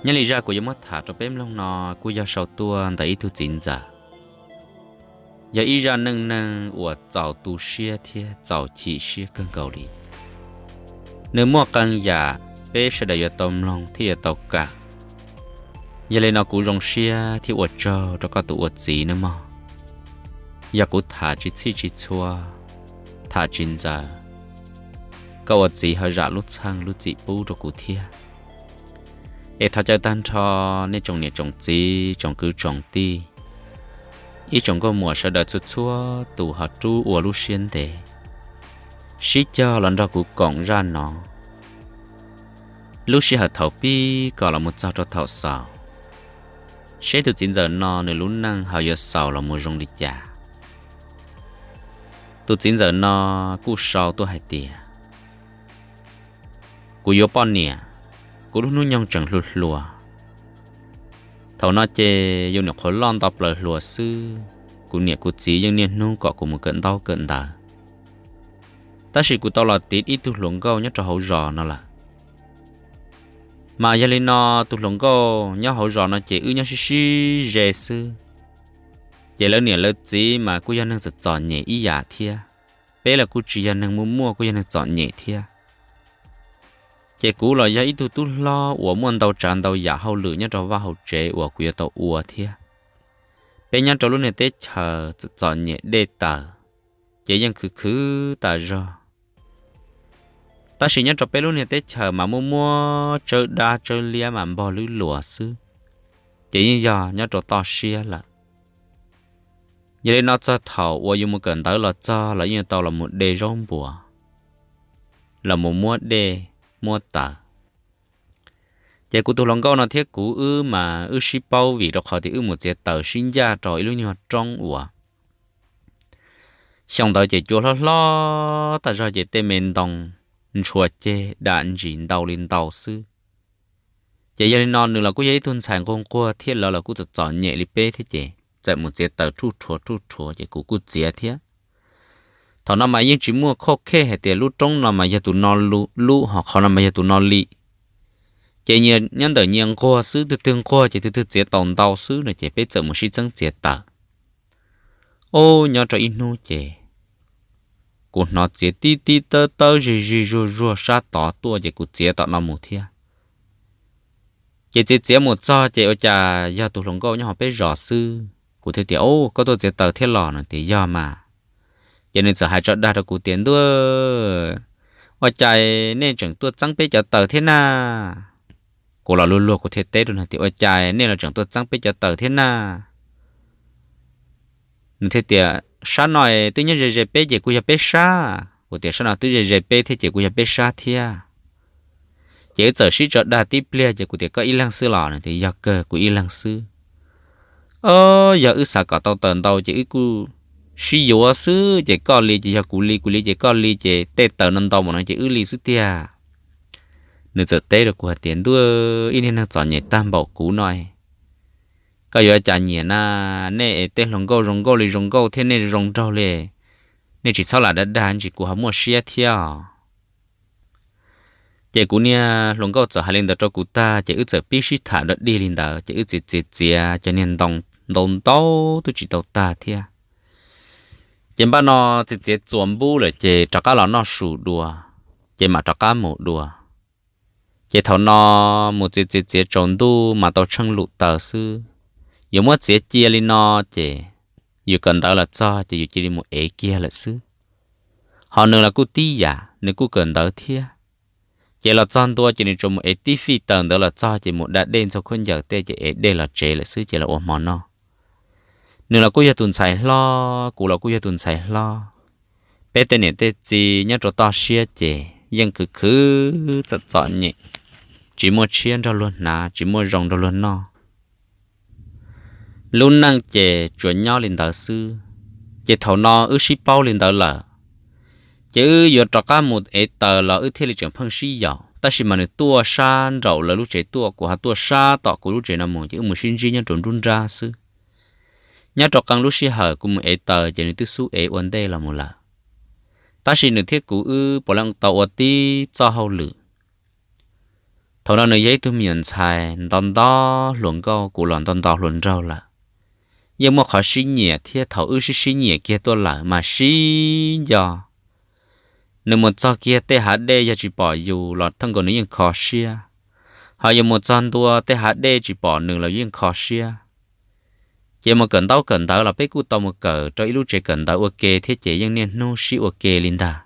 Nyob li zaj kuv yuav muab tham rau peb mloog no kuj yog sau tuaj ntawm ib tug txiv ntxawm, yog ib zaj neej neeg uas txaus tu siab thiab txaus chim siab kawg nkaus li. Nws muaj qee yam peb sawv daws yuav tau mloog thiab yuav tau kawm. Yog li no kuv zoo siab thiab ua tsaug rau koj tus ua txiv nawb mog. Yog kuv tham tsis txhij tsis txhua, tham tsis ntxaws, koj ua txiv ho zam lub txheej lub txim pub rau kuv thiab. Es thov caw tag nrho nej tsoom niam tsoom txiv tsoom kwv tsoom tij, ib tsoom nkauj muam sawv daws txhua txhua tus ho rub ua lub siab ntev, sib cog los nrog kuv koom zaj no lub sij hawm thaum pib kom los mus txog rau thaum xaus, seb tus txiv ntxawm no nws lub neej ho yuav xaus los mus zoo li cas. Tus txiv ntxawm no kuj sau tuaj hais tias, kuv yuav poj niam, kuv lub hnub nyoog tseem hluas hluas. Thaum no ces yus nyuam qhuav loj nto plaws hluas xwb, kuv niam kuv txiv yeej niaj hnub kom kuv mus kawm ntaub kawm ntawv, tab sis kuv tau los tiv ib tug hluas nkauj nyob rau hauv zos no lawm. Mas yog li no, tus hluas nkauj nyob hauv zos no ces wb nyob sib sib ze xwb, ces lawv niam lawv txiv mas kuj yog neeg txom txom nyem ib yam thiab, peb los kuj tsis yog neeg muaj muaj, kuj yog neeg txom nyem thiab. Ces kuv los yog ib tug tub hlob uas muaj ntau tsav ntau yam hauj lwm nyob rau vaj hauv tsev uas kuv yuav tau ua thiab. Peb nyob rau lub niag teb chaws txom txom nyem dej tawm, ces yeej khwv khwv tas zog. Tab sis nyob rau peb lub niag teb chaws mas muaj muab tsawb dab tsawb liab mas npog lwb luas xwb, ces yeej yog nyob rau toj siab lawm. Yog li no txog thaum uas yus mus kawm ntawv los txog los yeej tau los mus de zaub npuas, los mus muab dej muab taws. Ces kuv tus hluas nkauj no thiab kuv wb mas wb sib paub vim rau qhov tias wb mus txiav taws sib ncaj rau ib lub nyuag roob uas xyoo ntawd ces cua hlob hlob tas zog ces tej me ntoo ntshua ceg dam ntsis ntau li ntau xwb. Ces yog li no nws los kuj yog ib tug ntxhais nquag nquag thiab lawv los kuj txom txom nyem li peb thiab ces txawm mus txiav taws ruj rhuav ruj rhuav ces kuv kuj txiav thiab. Thaum no mas yeej tsis muaj khauj khej hais tias lub roob no mas yog tus no lub, ho qhov no mas yog tus no li. Ces nyias nyob ntawm nyias nquag xwb, twg twg nquag ces twg twg txiav tau ntau xwb no ces peb txawm mus sib txeeb txiav taws. Ub, nyob rau ib hnub ces kuv hnov txiav tib tib tawb tawb zig zig zuag zuag sab tod tuaj ces kuv txiav tom no mus thiab. Ces txiav txiav mus txog ces ua cas yog tus hluas nkauj nyob hauv peb zos xwb. Kuv thiaj tias, Ub, koj tuaj txiav taws thiab los? No tias, Yog mas. Ces nws txawm hais tso dag rau kuv tias, Ntuj, ua cas nej tseem tuaj txeeb peb cov taws thiab na? Kuv los luag luag kuv thiaj teb rau nws tias, Ua cas nej los tseem tuaj txeeb peb cov taws thiab na? Nws thiaj tias, Sab no twb nyob ze ze peb ces kuj yog peb sab. Kuv tias, Sab no twb ze ze peb thiab ces kuj yog peb sab thiab. Ces wb txawm sib tso dag tib pliag ces kuv tias, Koj ib leeg xwb los? Nws tias, Yog kawg, kuv ib leeg xwb. Ob, yog wb xav kom tau taws ntau ces wb kuj sib yuav xwb, ces koj li ces yog kuv li, kuv li ces koj li, ces tej taws no ntau mus no ces wb li xwb tiag. Nws txawm teb rau kuv hais tias, Ntuj, ib niag neeg txom nyem tag npaum kuv no, koj yuav cas nyiam na? Nej es tej hluas nkauj zoo nkauj li zoo nkauj thiab nej zoo nraug li, nej tsis txhob lam dag dag ntsis kuv ho muaj siab thiab os. Ces kuv niag hluas nkauj txawm hais li ntawd rau kuv tag ces wb txawm pib sib tham dog dig li ntawd ces wb txiav txiav txiav cov niag ntoo ntau ntau twb tsis tau tag thiab. Ces npaj no txiav txiav txuas npub lawm ces rov qab los noj su dua, ces mam rov qab mus dua. Ces thaum no mus txiav txiav txiav tsaus ntuj mas tau tsheej lum taws xwb. Yuav muab txiav cia li no ces yus kawm ntawv los txog ces yus cia li mus ev kiag lawm xwb. Ho nws los kuj tib yam, nws kuj kawm ntawv thiab. Ces los txog ntua ces nws tsuas mus ev tib fij taws ntawd los txog ces mus da dej ntxuag khaub ncaws tej ces ev dej los tsev lawm xwb ces los ua hmo noj. Nws los kuj yog tus ntxhais hlob, kuv los kuj yog tus ntxhais hlob. Peb tej niam tej txiv nyob rau toj siab ces yeej khwv khwv txom txom nyem, tsis muaj tshiab nrog luag hnav, tsis muaj zoo nrog luag noj. Lub neej ces tsuas nyob li ntawd xwb. Ces thaum no wb sib paub li ntawd lawm, ces wb yuav rov qab mus ev taws los wb thiaj li tseem pheej sib yaum, tab sis mas nws tuaj sab nraum lawv lub tsev tuaj, kuv ho tuaj sab tom kuv lub tsev no mus ces wb mus sib ntsib nyob rau nruab nrab xwb. Nyob rau qee lub sij hawm kuv mus ev taws ces nws twb xub ev ua ntej los mus lawm. Tab sis nws thiab kuv wb puav leej tau ua tib txoj hauj lwm Thaum no nws yog ib tug me nyuam ntxhais nto nto hluas nkauj, kuv los nto nto hluas nraug lawm. Yeej muaj qhov sib nyiam thiab, thaum wb sib sib nyiam kiag tuaj lawm mas sib nco. Nws mus txog kiag tej hav dej yog tsis pom yus los thaj nkaus nws yeej kho siab, ho yus mus txog ntua tej hav dej tsis pom nws los yeej kho siab. Ces mus kawm ntaub kawm ntawv los peb kuj tau mus kawm rau ib lub tsev kawm ntawv ua ke thiab ces yeej niaj hnub sib ua ke li ntag.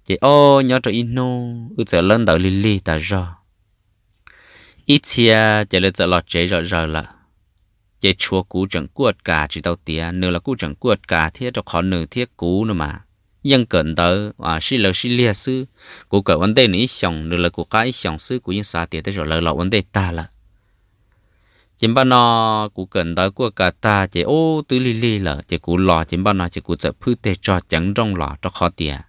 Ces ob nyob rau ib hnub wb txawm lawb ntawv lig lig tas zog. Ib txhia ces lawv txawm los tsev zom zaws lawm, ces tshuav kuv tseem kuaj kas tsis tau tiav, nws los kuj tseem kuaj kas thiab, rau qhov nws thiab kuv no mas yeej kawm ntawv sib lawv sib liag xwb. Kuv kawm ua ntej nws ib xyoos, nws lawv kuv qab ib xyoos xwb, kuv yeej xav tias tej zaum lawv los ua ntej tag lawm. Ces npaj no kuv kawm ntawv kuaj kas tag ces ub twb lig lig lawm ces kuv los, ces npaj no ces kuv txawm phwb teg tso ceev nrooj los, rau qhov tias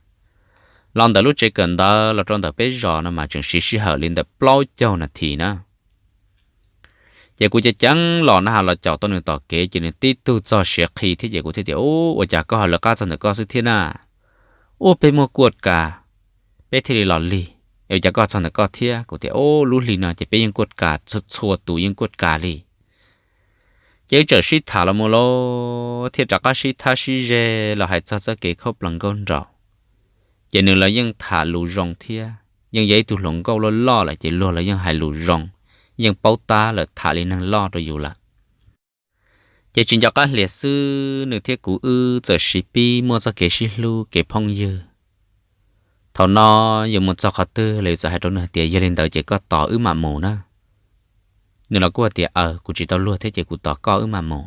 los ntawm lub tsev kawm ntawv los rau ntawm peb zos no mas tseem siv sij hawm li ntawm plaub caug nas this na. Ces kuv ceev ceev los na has los caum tau nws tom kev ces nws tib tug txog siav qhi thiab ces kuv thiaj tias, Ub, ua cas koj ho lawv qab txog ntawm koj xwb thiab na? Ub, peb muaj kuaj kas, peb thiaj li los lig. Es ua cas koj txog ntawm koj thiab? Kuv tias, Ub, lub hli no ces peb yeej kuaj kas, txhua txhua tus yeej kuaj kas li. Ces wb txawm sib tham los mus los thiaj rov qab sib thab sib ze los hais txog txoj kev khaub plaws nkauj nraug. Ces nws los yeej tham lus zoo thiab, yeej yog ib tug hluas nkauj loj loj lawm ces luag los yeej hais lus zoo, yeej paub tab lawm, tham li neeg loj rau yus lawm. Ces tsis nco qab hlias xwb nws thiab kuv wb txawm sib pib muaj txoj kev sib hlub kev phooj ywg. Thaum no yus mus txog qhov twg los yus txawm hais rau nws hais tias, Yog li ntawd ces koj tos wb mam mus na. Nws los kuj hais tias, Aws, kuv tsis tau luag thiab ces kuv tos koj wb mam mus.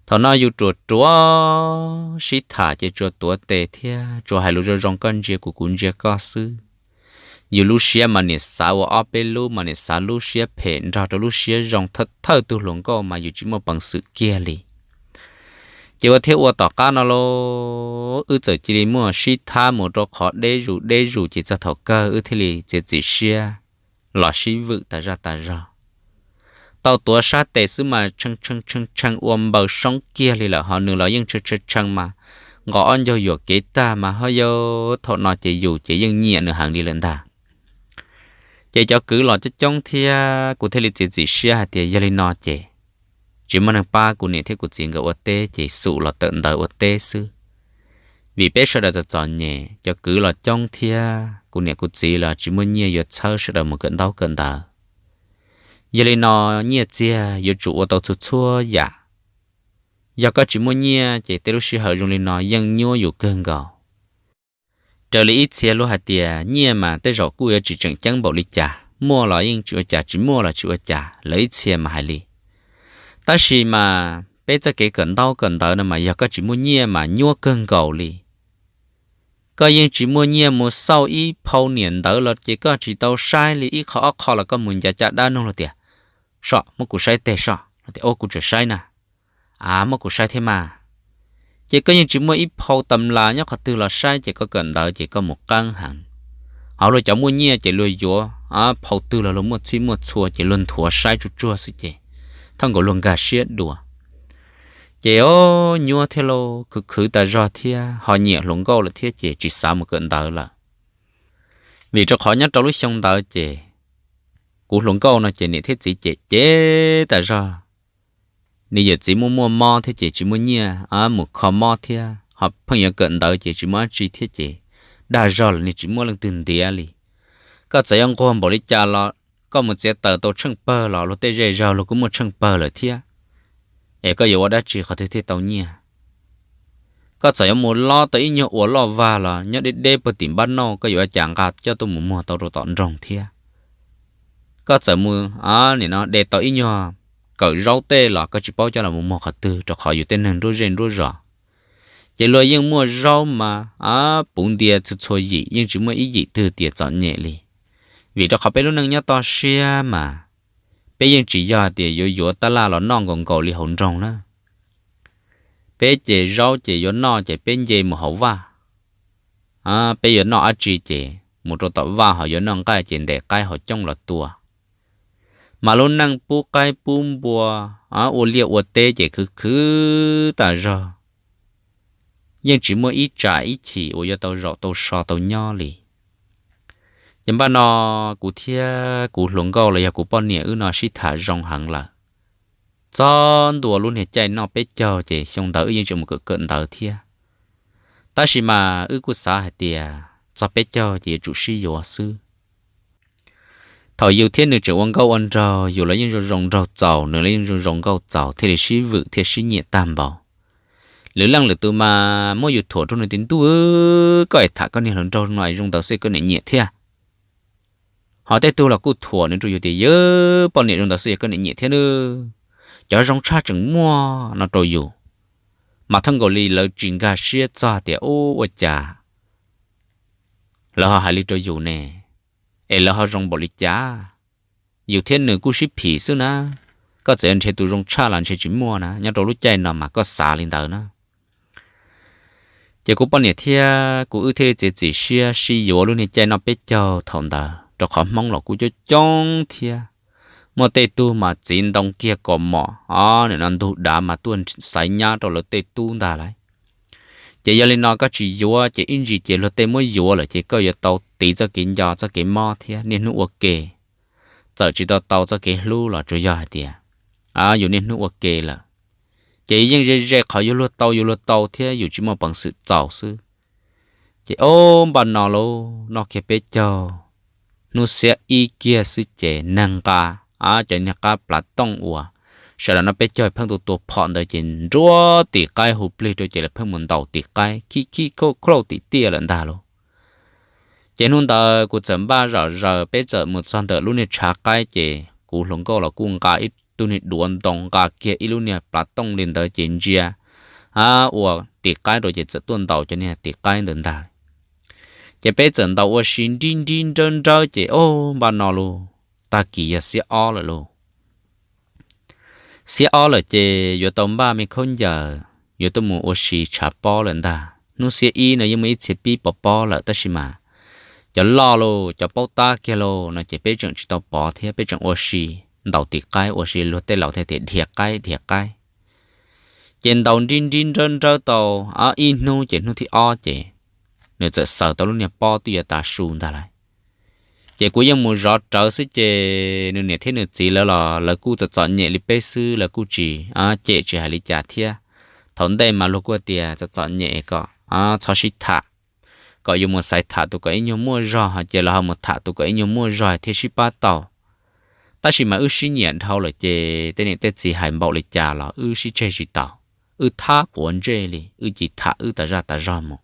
Thaum no yus ruam ruam sib tham ces tsuas tuav tes thiab tsuas hais lus zoo zoo koj ntsia kuv kuv ntsia koj xwb. Yus lub siab mas niam xav ua ob peb lub mas niam xav lub siab phem nrog rau lub siab zoo, thawj thawj tug hluas nkauj mas yus tsis muaj peev xwm kiag li. Ces ua thiab ua tom qab no los wb txawm cia li muaj sib thab mus rau qhov deb zus deb zus ces txog thaum kawg wb thiaj li txiav txim siab los sib vwm tas zaj tas zog. Tau tuav sab tes xwb mas tshee tshee tshee tshee ua npaws soob kiag li lawm, ho nws los yeej tshee tshee tshee mas nqos ob ncaug yuam kev tag mas ho yog thaum no ces yus ces yeej nyiam nws heev li lawm ntag. Ces cov kwv los coob coob thiab kuv thiaj li txiav txim siab hais tias yog li no ces tsis muaj neeg pab kuv niam thiab kuv txiv nkawd ua teb ces xum los tawm ntawv ua teb xwb. Vim peb sawv daws txom txom nyem, cov kwv los coob thiab kuv niam kuv txiv los tsis muaj nyiaj yuav txhawb sawv daws mus kawm ntaub kawm ntawv. Yog li no nyiaj txiag yuav tsum ua tau txhua txhua yam. Yog koj tsis muaj nyiaj ces tej lub sij hawm zoo li no yeej nyuab yus kawg nkaus. Raws li ib txhia luag hais tias nyiaj mas tej zaum kuj yuav tsis tseem ceeb npaum li cas, muaj los yeej tsis ua cas, tsis muaj los tsis ua cas, lawv ib txhia mas hais li. Tab sis mas peb txoj kev kawm ntaub kawm ntawv no mas yog koj tsis muaj nyiaj mas nyuab kawg nkaus li. Koj yeej tsis muaj nyiaj mus xauj ib phau niam ntawv los ces koj tsis tau saib li, ib qho ob qho los koj mus ncav caj dab nug los tias, Soj, muab kuv saib teg soj, los tias, Ua, kuv tseem saib na. A, muab kuv saib thiab mas. Ces koj yeej tsis muaj ib phau tas las nyob qhov twg los saib ces koj kawm ntawv ces koj mus qeeb heev. Ho luag cov muaj nyiaj ces luag yuav phau twg los luag muaj txhij muaj txhua ces luag nthuav saib tsuag tsuag xwb ces thaj nkaus luag nkag siab dua. Ces o, nyuaj thiab lauj, khwv khwv tas zog thiab, ho nyiam hluas nkauj lawm thiab ces tsis xav mus kawm ntawv lawm. Vim rau qhov nyob rau lub xyoo ntawd ces kuv hluas nkauj no ces niam thiab txiv cem cem tas zog. Niam yawm txiv muaj muaj mob thiab ces tsis muaj nyiaj mus kho mob thiab, ho pheej yuav kawm ntawv ces tsis muaj dab tsi thiab ces dag zog los niag tsis muaj leej twg ntiav li. Koj txawm yuav nquag npaum li cas los koj mus txiav taws tau tsheej pawg los luag tej zej zog luag kuj muaj tsheej pawg lawm thiab. Es koj yuav ua dab tsi qhov twg thiaj tau nyiaj? Koj txawm yuav mus lob tau ib nyuag uas loj vag los nyob deb deb puag tim npab nauj koj yuav ua cas nqa coj tuaj mus muag tau rau tom nroog thiab? Koj txawm mus nim no de tau ib nyuag kawm zaub tej los koj tsis paub coj los mus muag qhov twg rau qhov yus tej neeg nruab zej nruab zos. Ces luag yeej muaj zaub mas puv ntia txhua txhua yim, yeej tsis muaj ib yim twg tias txom nyem li. Vim rau qhov peb lub neej nyob toj siab mas peb yeej tsis yog tias yuav yuav tab laj los noj nkaus nkaus li hauv nroog na. Peb ces zaub ces yuav noj ces peb nce mus hauv vaj. Peb yuav noj dab tsi ces mus rau tom vaj, ho yuav noj nqaij ces ntes qaib hauv cooj los tua. Mas lub neej pub qaib pub npua, ua liaj ua teb ces khwv khwv tas zog, yeej tsis muaj ib tsam ib chim uas yuav tau zaum tau so tau nyob li. Ces npaj no kuv thiab kuv hluas nkauj los yog kuv poj niam wb no sib tham zoo heev lawm. Txog ntua lub niag caij noj peb caug ces xyoo ntawd wb yeej tseem mus kawm kawm ntawv thiab. Tab sis mas wb kuj xav hais tias txog peb caug ces yuav tsum sib yuav xwb. Thaum yus thiab nws tseem ua nkauj ua nraug, yus los yeej zoo zoo nraug txaus, nws los yeej zoo zoo nkauj txaus, thiaj li sib vwm thiab sib nyiam tag npaum. Lwm leej lwm tus mas muab yus thuam rau nws tias, ntuj, koj es tham koj niag hluas nraug no es zoo ntawd xwb koj niam nyiam thiab. Ho tej tug los kuj thuam nws rau yus tias, yawg, poj niam zoo ntawd xwb yog koj niam nyiam thiab nawb. Cov zoo tshaj tseem muaj no rau yus, mas thaj nkaus li lawv tsis nkag siab txog tias ub ua cas lawv ho hais li rau yus ne, es lawv ho zoo npaum li cas. Yus thiab nws kuj sib phim xwb na, koj txawm yuav nrhiav tus zoo tshaj los ntshe tsis muaj na, nyob rau lub caij no mas koj xav li ntawd na. Ces kuv poj niam thiab kuv wb thiaj li txiav txim siab sib yuav lub niag caij noj peb caug thaum ntawd, rau qhov Hmoob los kuj coob coob thiab. Muaj tej tug mas txiv ntoo kiag kaus mom, o, nim no ntug dav mas tuaj xaiv nyab rau lawv tej tub ntag lauj. Ces yog li no koj tsis yuav ces ib ntsis ces luag tej muab yuav lawm ces koj yuav tau tiv txoj kev nco txoj kev mob thiab niaj hnub ua ke. Txawm tsis tau tau txoj kev hlub los tsuas yog hais tias, a, yus niaj hnub ua ke lawm, ces yeej ze ze qhov yuav luag tau yuav luag tau thiab yus tsis muaj peev xwm txaus xwb. Ces ob npaj no lauj, noj kiag peb caug, hnub xiab ib kiag xwb ces neeg nqa, a, cov niag qab plav tooj uas sawv daws noj peb caug pheej tua tua phom ntawd ces nruab tim qaib hu plig rau ces lawv pheej mus ntaus tim qaib khib khib khauj khauj tim tiaj lawm ntag lauj. Ces hnub ntawd kuv txawm npaj zom zaws peb txawm mus txog ntawm lub niag tshav qaib ces kuv hluas nkauj los kuj nqa ib tug niag duav ntoo nqa kiag ib lub niag plav tooj li ntawd ces ntsia, a, ua tim qaib rau ces txawm tuaj ntaus cov niag tim qaib ntawd ntag. Ces peb txawm ntaus ua si nrib nrib nrawb nrawb ces ob npaj no lauj, tag kis yog xiab ob lawm lauj. Xiab ob lawm ces yuav tau npaj me khaub ncaws yuav tuaj mus ua si tshav pob lawm ntag. Hnub xiab ib no yeej muaj ib txhia pib pov pob lawm tab sis mas cov loj lauj, cov paub tab kiag lauj no ces peb tseem tsis tau pov thiab peb tseem ua si ntaus tim qaib ua si luag tej laus thiaj tias dhia qaib dhia qaib. Ces ntaus nrib nrib nrawb nrawb tau ib hnub ces hnub thib ob ces nws txawm xaws tau lub niag pob twb yuav tav su ntag lauj. Ces kuv yeej mus zov rawv xwb ces nws niam thiab nws txiv lawv los lawv kuj txom txom nyem li peb xwb, lawv kuj tsis cem tsis hais li cas thiab. Thaum ntej mas luag kuj tias txom txom nyem kom txhob sib tham, kom yuav mus xaiv tham tus kom ib nyuag muaj zog hos ces los ho mus tham tus kom ib nyuag muaj zog thiaj sib pab tau. Tab sis mas wb sib nyiam dhau lawm ces tej niam tej txiv hais npaum li cas los wb sib tseg tsis tau, wb thab quav ntsej li wb cia tham wb tas zaj tas zog mus.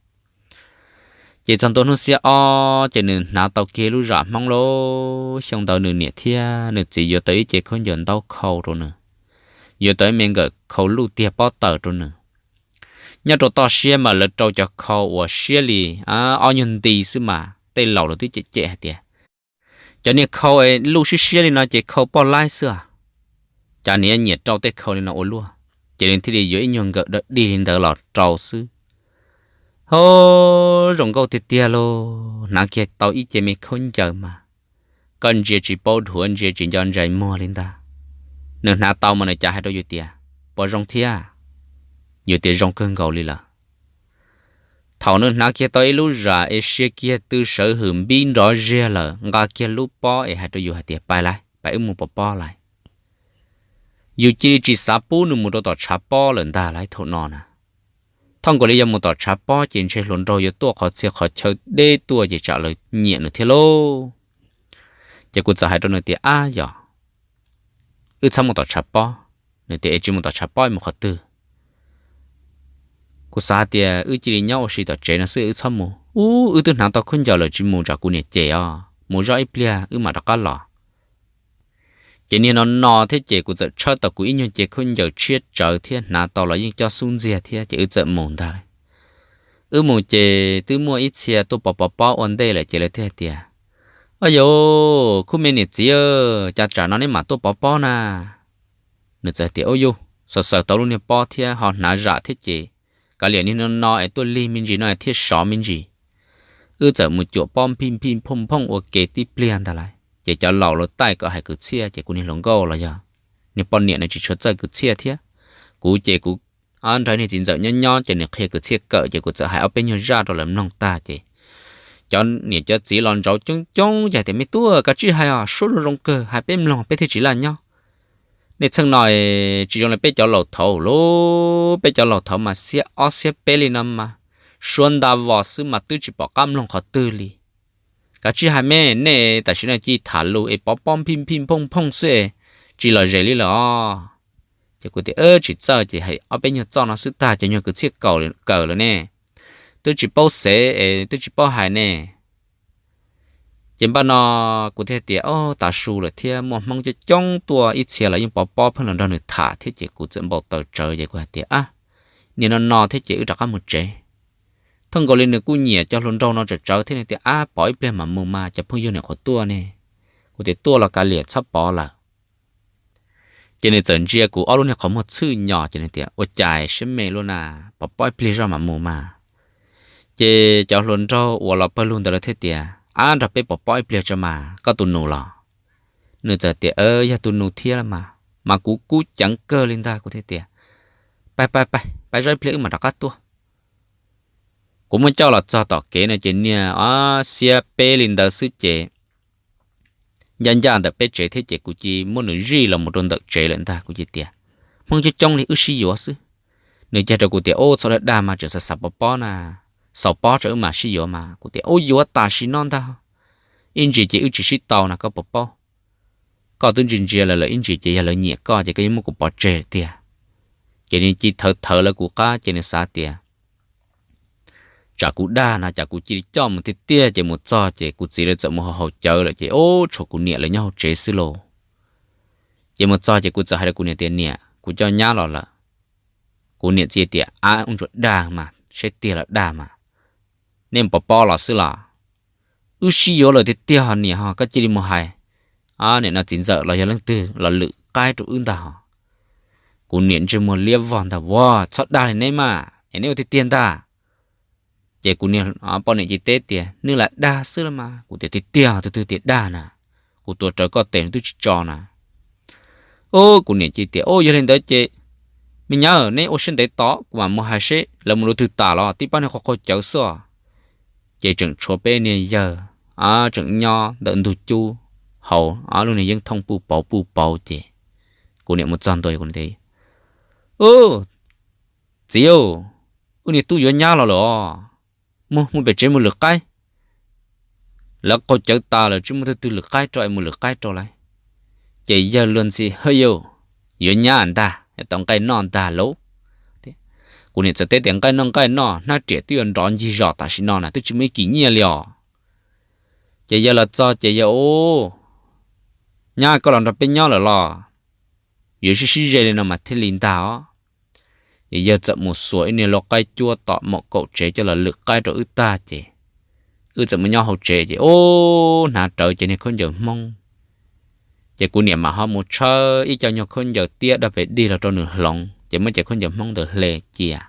Ces txog ntua hnub xiab ob ces nws hnav tau kiag lub zam Hmoob lauj. Xyoo ntawd nws niam thiab nws txiv yuav tau ib ce khaub ncaws ntaub khau rau nws, yuav tau ib me nkawm khau luj tiag pob taws rau nws. Nyob rau toj siab mas lawv rau cov khau uas siab li ob nyuag nti xwb mas tej laus los twb cem cem hais tias cov niag khau luj siab siab li no ces khau poj laib xwb. Cas nws nyiam rau tej khau li no ua luaj. Ces nws thiaj li yuav ib nyuag nkawm dawb dig li ntawd los rau xwb. Ho zoo nkauj tiag tiag lauj, hnav kiag tau ib ce me khaub ncaws mas koj ntsia tsis paub dhuav ntsia tsis nco ntsais muag li ntag. Nws hnav tau mas nws cas hais rau yus tias, puas zoo thiab? Yus tias zoo kawg nkaus li lawm. Thaum nws hnav kiag tau ib lub zam es sia kiag tw sawv hwm npib nrov ziag lawm nqa kiag lub pob es hais rau yus hais tias, pais lais, pais wb mus pov pob lais. Yus cia li tsis xav pub nws mus rau tom tshav pob lawm ntag lauj. Thaum no na, thoj nkaus li yog mus tom tshav pob ces ntshe hluas nraug yuav tuaj qhov txhia qhov chaw deb tuaj ces tsam lawv nyiam nws thiab lauj. Ces kuv txawm hais rau nws tias, ab yog, wb txhob mus tom tshav pob. Nws tias, es tsis mus tom tshav pob mus qhov twg? Kuv xav hais tias wb cia li nyob ua si tom tsev no xwb wb txhob mus. Ub, wb twb hnav tau khaub ncaws lawm tsis mus tsam kuv niam cem os, mus zoj ib pliag wb mam rov qab los. Ces niag no no thiab ces kuv txawm tshawb tau kuv ib nyuag ce khaub ncaws tshiab tsawv thiab hnav tau los yeej coj xub ntxiag thiab ces wb txawm mus ntag. Wb mus ces twb muaj ib txhia tuaj pov pov pob ua ntej lawm ces lawv thiaj hais tias, o yauv, khub me niam txiv, cas tsam no neb mam tuaj pov pob na? Nws txawm tias, ub yus, xaws xaws tau lub niag pob thiab ho hnav zam thiab ces kav liam niag no no es tuaj lig me ntsis no es thiaj sov me ntsis. Wb txawm mus cuam pob nphij nphij nphooj nphooj ua ke tib pliag ntag lauj. Ces cov laus lawv taij kom hais kwv txhiaj ces kuv niag hluas nkauj los yog niag poj niam no tsis tshua txawj kwv txhiaj thiab. Kuv ces kuv nrog niag txiv ntxawm nyob nyob ces nws qhia kwv txhiaj kawm ces kuv txawm hais ob peb nyuag zaj rau lawv mloog tag ces cov niam cov txiv los ntsauv coob coob ces tias, Me tub, koj tsis hais os, suab zoo zoo kawg, hais peb mloog peb thiaj tsis laj nyob. Nej txheej no tsis zoo li peb cov laus thaud lauj, peb cov laus thaud mas xiab ob xiab peb li no mas, suab nta vos xwb mas twb tsis pom qab mloog qhov twg li. Koj tsis hais me, nej tam sim no cia li tham lus es pov pob phij phij phooj phooj xwb es tsis lom zem li lawm os. Ces kuv tias, Tsis txawj, ces hais ob peb nyuag txoj no xwb tag, cov nyuag kwv txhiaj kaws lawm ne, twb tsis paub xev es twb tsis paub hais ne. Ces npaj no kuv thiaj tias, Ob, tav su lawm thiab, muaj Hmoob coob coob tuaj, ib txhia los yeej pov pob pheej los nrog nws tham thiab. Ces kuv txawm npau taws tsawv ces kuv hais tias, Ab, niaj no no thiab ces wb rov qab mus tsev. Thooj nkaus li nws kuj nyiam cov hluas nraug no tsawv tsawv thiab, nws tias, Ab, pov ib pliag mam mus mas, cov phooj ywg niam qhuav tuaj ne. Kuv tias, Tuaj los kav liam, txhob pov lawm. Ces nws txawm ntsia kuv ob lub niag qhov muag txhwj nyos ces nws tias, Ua cas siab me luaj na, pov pob ib pliag zoj mam mus mas. Ces cov hluas nraug uas los pawg lug ntawd lawv thiaj tias, Ab, nrog peb pov pob ib pliag tso mas, koj tus nus los? Nws txawm tias, Yog tus nus thiab los mas. Mas kuv kub ceev kawg li ntag, kuv thiaj tias, Pab, pab, pab zoj ib pliag wb mam rov qab tuaj. Kuv muab coj los txog tom kev no ces niag ob xiab peb li ntawd xwb ces ncaj ncaj ntawm peb tsev thiab ces kuv cia li muab nws zij los mus rau ntawm tsev lawm ntag. Kuv cia li tias, Hmoob coob coob li, wb sib yuav xwb. Nws cia rau kuv tias, Ub, txhob dag dag mas, tseem xav xav pov pob na, xaus pob tso wb mam sib yuav mas. Kuv tias, Ub, yuav tam sim no ntag, ib ntsis ces wb tsis sib tau na, koj puas paub? Koj twb ntsia ntsia lawv lawm, ib ntsis ces yog lawv nyiam koj ces koj yuav muab kuv pov tseg tiag. Ces nws cia li thawv thawv lawv kuv qab ces nws xav tias tsam kuv dag no cas kuv cia li coj mus tiag tiag. Ces mus txog ces kuv txiv lawv txawm mus haus haus cawv lawm ces ub, tshuav kuv niam lawv nyob hauv tsev xwb lauj. Ces mus txog ces kuv txawm hais rau kuv niam tias, Niam, kuv coj nyab los lawm. Kuv niam txawm tias, Ab, ua ntsuas dag mas, saib tiag los dag mas, nej pov pob los xwb los? Wb sib yuav lawm tiag tiag ho niam ho, koj cia li mus hais niam no txiv ntxawm los yog leej twg los lwm qaib rau wb ntag ho. Kuv niam ntsej muag liab vog ntag, Ua, txhob dag li neb mas, es neb ua tiag tiag ntag. Ces kuv niag poj niam cia li teb tias, Nws lam dag xwb los mas. Kuv tias, Tiag tiag, tus twg tias dag na? Kuv tuav rawv koj tes nws twb tsis tso na. Ub, kuv niam cia li tias, Ub, yog li ntawd ces me nyab, neb ua siab ntev tos kuv mam mus hais seb lawv mus rau twg tas los, tib pab niag qaug qaug cawv xwb os. Ces tseem tshuav peb niag yawg tseem nyob ntawm ntug cub hauv, lub niag yeeb thooj puj pauv puj pauv ces kuv niam mus txog ntua, Ub, txiv, wb niag tub yuav nyab los lawm os. Mus, mus pem tsev mus lwm qaib. Lawv qaug cawv tas lawm, tsis muaj tug twg lwm qaib rau es mus lwm qaib rau lawm. Ces yawg luag ntxhi, Hwb, yuav nyab ntag, tau nqaij noj ntag lauj. Kuv niam txawm teb tias, Nqaij noj nqaij noj, hnab riam twb yuav nrov ncig zos tam sim no na, twb tsis muaj ib kis nyiaj li os. Ces yawg los txog ces yawg, Ub, nyab, koj los nrog peb nyob lawm los? Yuav sib sib ze li no mas thiaj li ntag os. Ces yawg txawm mus xuas ib niag lau qaib cuab tom maum kaum tsev coj los lwm qaib rau wb tag ces wb txawm mus nyob hauv tsev ces ub, hnav rawv ces niag khaub ncaws Hmoob. Ces kuv niam mam ho mus tshawb ib co nyuag khaub ncaws tiab dog pes dig los rau nws hloov ces muab cov khaub ncaws Hmoob ntawd hle cia.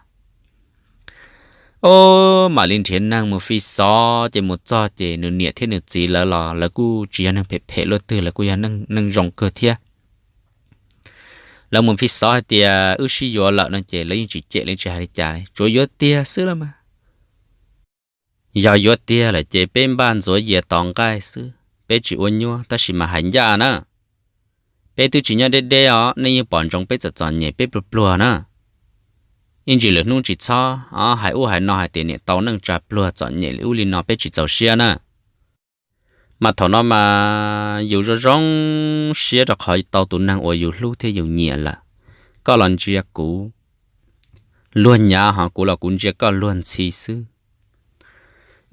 Ub, mam li nrhiav neeg mus fi xov ces mus txog ces nws niam thiab nws txiv lawv los lawv kuj tsis yog neeg phem phem luaj twg, lawv kuj yog neeg zoo kawg thiab. Lawv mus fi xov hais tias wb sib yuav lawm no ces lawv yeej tsis cem li, tsis hais li cas li, tsuav yuav tiag xwb los mas. Yog yuav tiag lawm ces peb npaj ntxuav yias tos nqaij xwb, peb tsis ua nyuaj, tab sis mas hais ncaj na, peb twb tsis nyob deb deb os, nej yeej pom ntsoov peb txom txom nyem peb pluag pluag na. Ib ntsis lwm hnub tsis txhob hais ub hais no hais tias niam tau neej tsa pluag txom nyem li ub li no peb tsis txaus siab na. Mas thaum no mas yus zoo zoo siab rau qhov tau tus neeg uas yus hlub thiab yus nyiam lawm. Koj los ntsia kuv luag nyav ho kuv los kuv ntsia koj luag ntxhi xwb.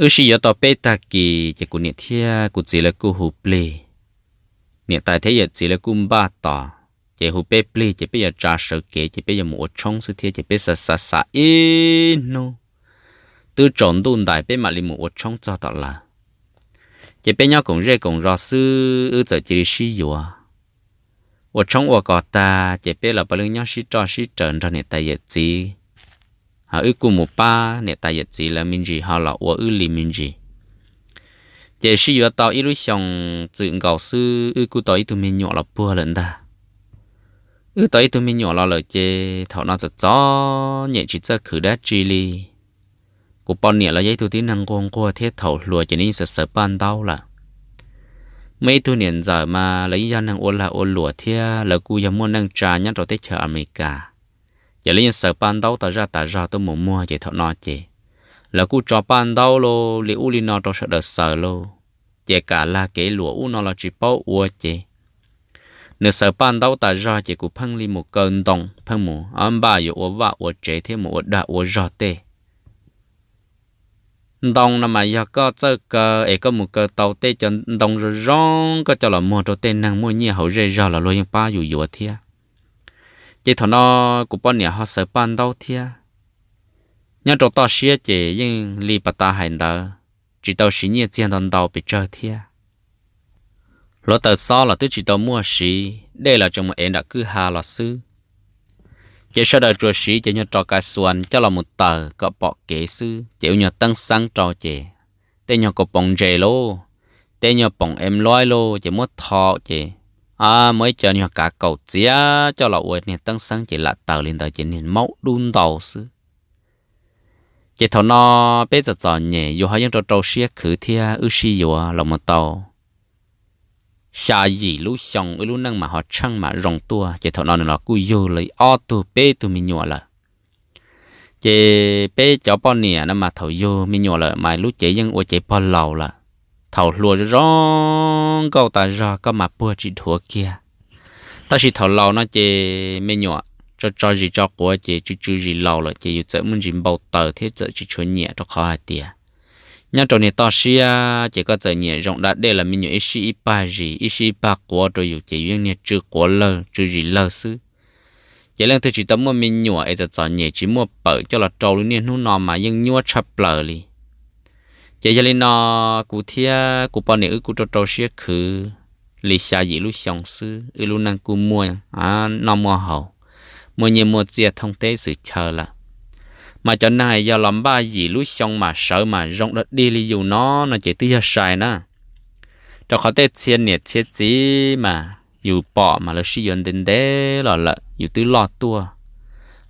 Wb sib yuav tau peb tag kis ces kuv niam thiab kuv txiv lawv kuj hu plig. Niam tais thiab yawm txiv lawv kuj npaj tos, ces hu peb plig ces peb yuav tsa sawv kev ces peb yuav mus ua tshoob xwb thiab ces peb xav xav xav ib hnub twb tsaus ntuj ntais peb mam li mus ua tshoob txog tom lawv. Ces peb nyob koom zej koom zos xwb wb txawm cia li sib yuav. Ua tshoob ua kos tag ces peb los peb leej nyob sib roj sib raws nrog niam tais yawm txiv, ho wb kuj mus pab niam tais yawm txiv lawv me ntsis ho los ua wb li me ntsis. Ces sib yuav tau ib lub xyoos txwm nkaus xwb wb kuj tau ib tug me nyuam los puag lawm ntag. Wb tau ib tug me nyuam los lawm ces thaum no txom txom nyem tsis txawj khwv dab tsi li. kuv poj niam los yog ib tug tib neeg nquag nquag thiab thaum hluas ces nws yeej xaws xaws paj ntaub lawm. Muaj ib tug niam ntxawm mas lawv yeej yog neeg ua lag ua luam thiab lawv kuj yog muaj neej tsa nyob rau teb chaws Amelikas, ces lawv yeej xaws paj ntaub tas zaj tas zog tuaj mus muag ces thaum no ces lawv kuj tso paj ntaub li ub li no rau sawv daws xaws lauj. Ces kam lag kev luam ub no los tsis paub ua ces nws xaws paj ntaub tas zog ces kuv pheej li mus kaw ntoo, pheej mus npaj yuav ua vaj ua tsev thiab mus ua dag ua zog tej. Ntoo no mas yog koj txawj kaw es koj mus kaw tau tej cov ntoo zoo zoo koj coj los muag rau tej neeg muaj nyiaj hauv zej zog los luag yeej pab yus yuav thiab. Ces thaum no kuv poj niam ho xaws paj ntaub thiab. Nyob rau toj siab ces yeej li pas tas hais ntawd, tsis tau siv nyiaj txiag ntau ntau pes tsawg thiab. Hluav taws xob los twb tsis tau muaj siv, dej los tseem mus ev nram kwj ha los xwb. Ces sawv daws tsuas siv cov nyuag ro ka xuas coj los mus taws kom pom kev xwb, ces ua nyuag teeb xeeb rau ces tej nyuag kaus poom ntses lauj, tej nyuag poom em loib lauj ces muab tho ces muab ib co nyuag kav kaum txiav coj los ua niag teeb xeeb ces lam taws li ntawd ces niag maub dub ntau xwb. Ces thaum no peb txom txom nyem yus ho yeej rau rau siab khwv thiab wb sib yuav los mus tau xya yim lub xyoo, wb lub neej mas ho tsheej mam zoo tuaj ces thaum no nws los kuj yug li ob tug peb tug me nyuam lawm. Ces peb cov poj niam no mas thaum yug me nyuam lawm mas lub cev yeej ua cev pog laus lawm. Thaum hluas zoo zoo nkauj tas zog koj mas puag tsis dhuav kiag, tab sis thaum laus no ces me nyuam tso tso zis tso quav ces tsw tsw zis laus lawm ces yus txawm muaj ntsis npau taws thiab txawm tsis tshua nyiam rau qhov hais tias nyob rau niag toj siab ces koj txawm nyiam zoo da dej los me nyuam ib sij ib pag zis ib sij ib pag quav rau yus ces yus yeej niag tsw quav lawg tsw zis lawg xwb. Ces leej twg tsis tau muaj me nyuam es txom txom nyem tsis muaj pawm coj los rau li niaj hnub no mas yeej nyuaj tshaj plaws li. Ces yog li no kuv thiab kuv poj niam wb kuj rau rau siab khwv li xya yim lub xyoo xwb, wb lub neej kuj muaj noj muaj haus, muaj nyiaj muaj txiaj thoob teb xwm chaw lawm. Mas cov neeg yog los npaj yim lub xyoo mas sawv mas zoo dog dig li yus no no ces twb yog sai na, rau qhov tej txhia niam txhia txiv mas yus pom mas lawv sib yuav ntev ntev los lawm yus twb loj tuaj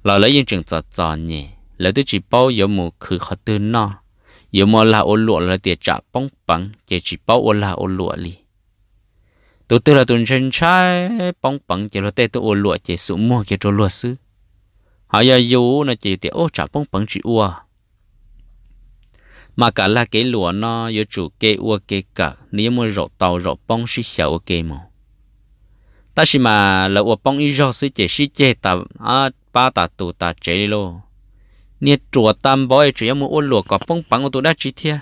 los lawv yeej tseem txom txom nyem, lawv twb tsis paub yuav mus khwv qhov twg noj, yuav mus ua lag ua luam los lawv tias tsam poob peev ces tsis paub ua lag ua luam li. Tus twg los tus ntshai ntshai poob peev ces luag tej tuaj ua luam ces xum muag kiag rau luag xwb. Ho yog yus no ces yus tias ub tsam poob peev tsis ua. Mas kam lag kev luam no yuav tsum kev ua kev kawm nws yeej muaj zaum tau zaum poob sib xyaw ua ke mus. Tab sis mas lawv ua poob ib zaug xwb ces sib ceg pab tas tus tas tsev li lauj. Niag ruam tag npaum es tseem yuav mus ua luam kom poob peev ua tus dab tsi thiab.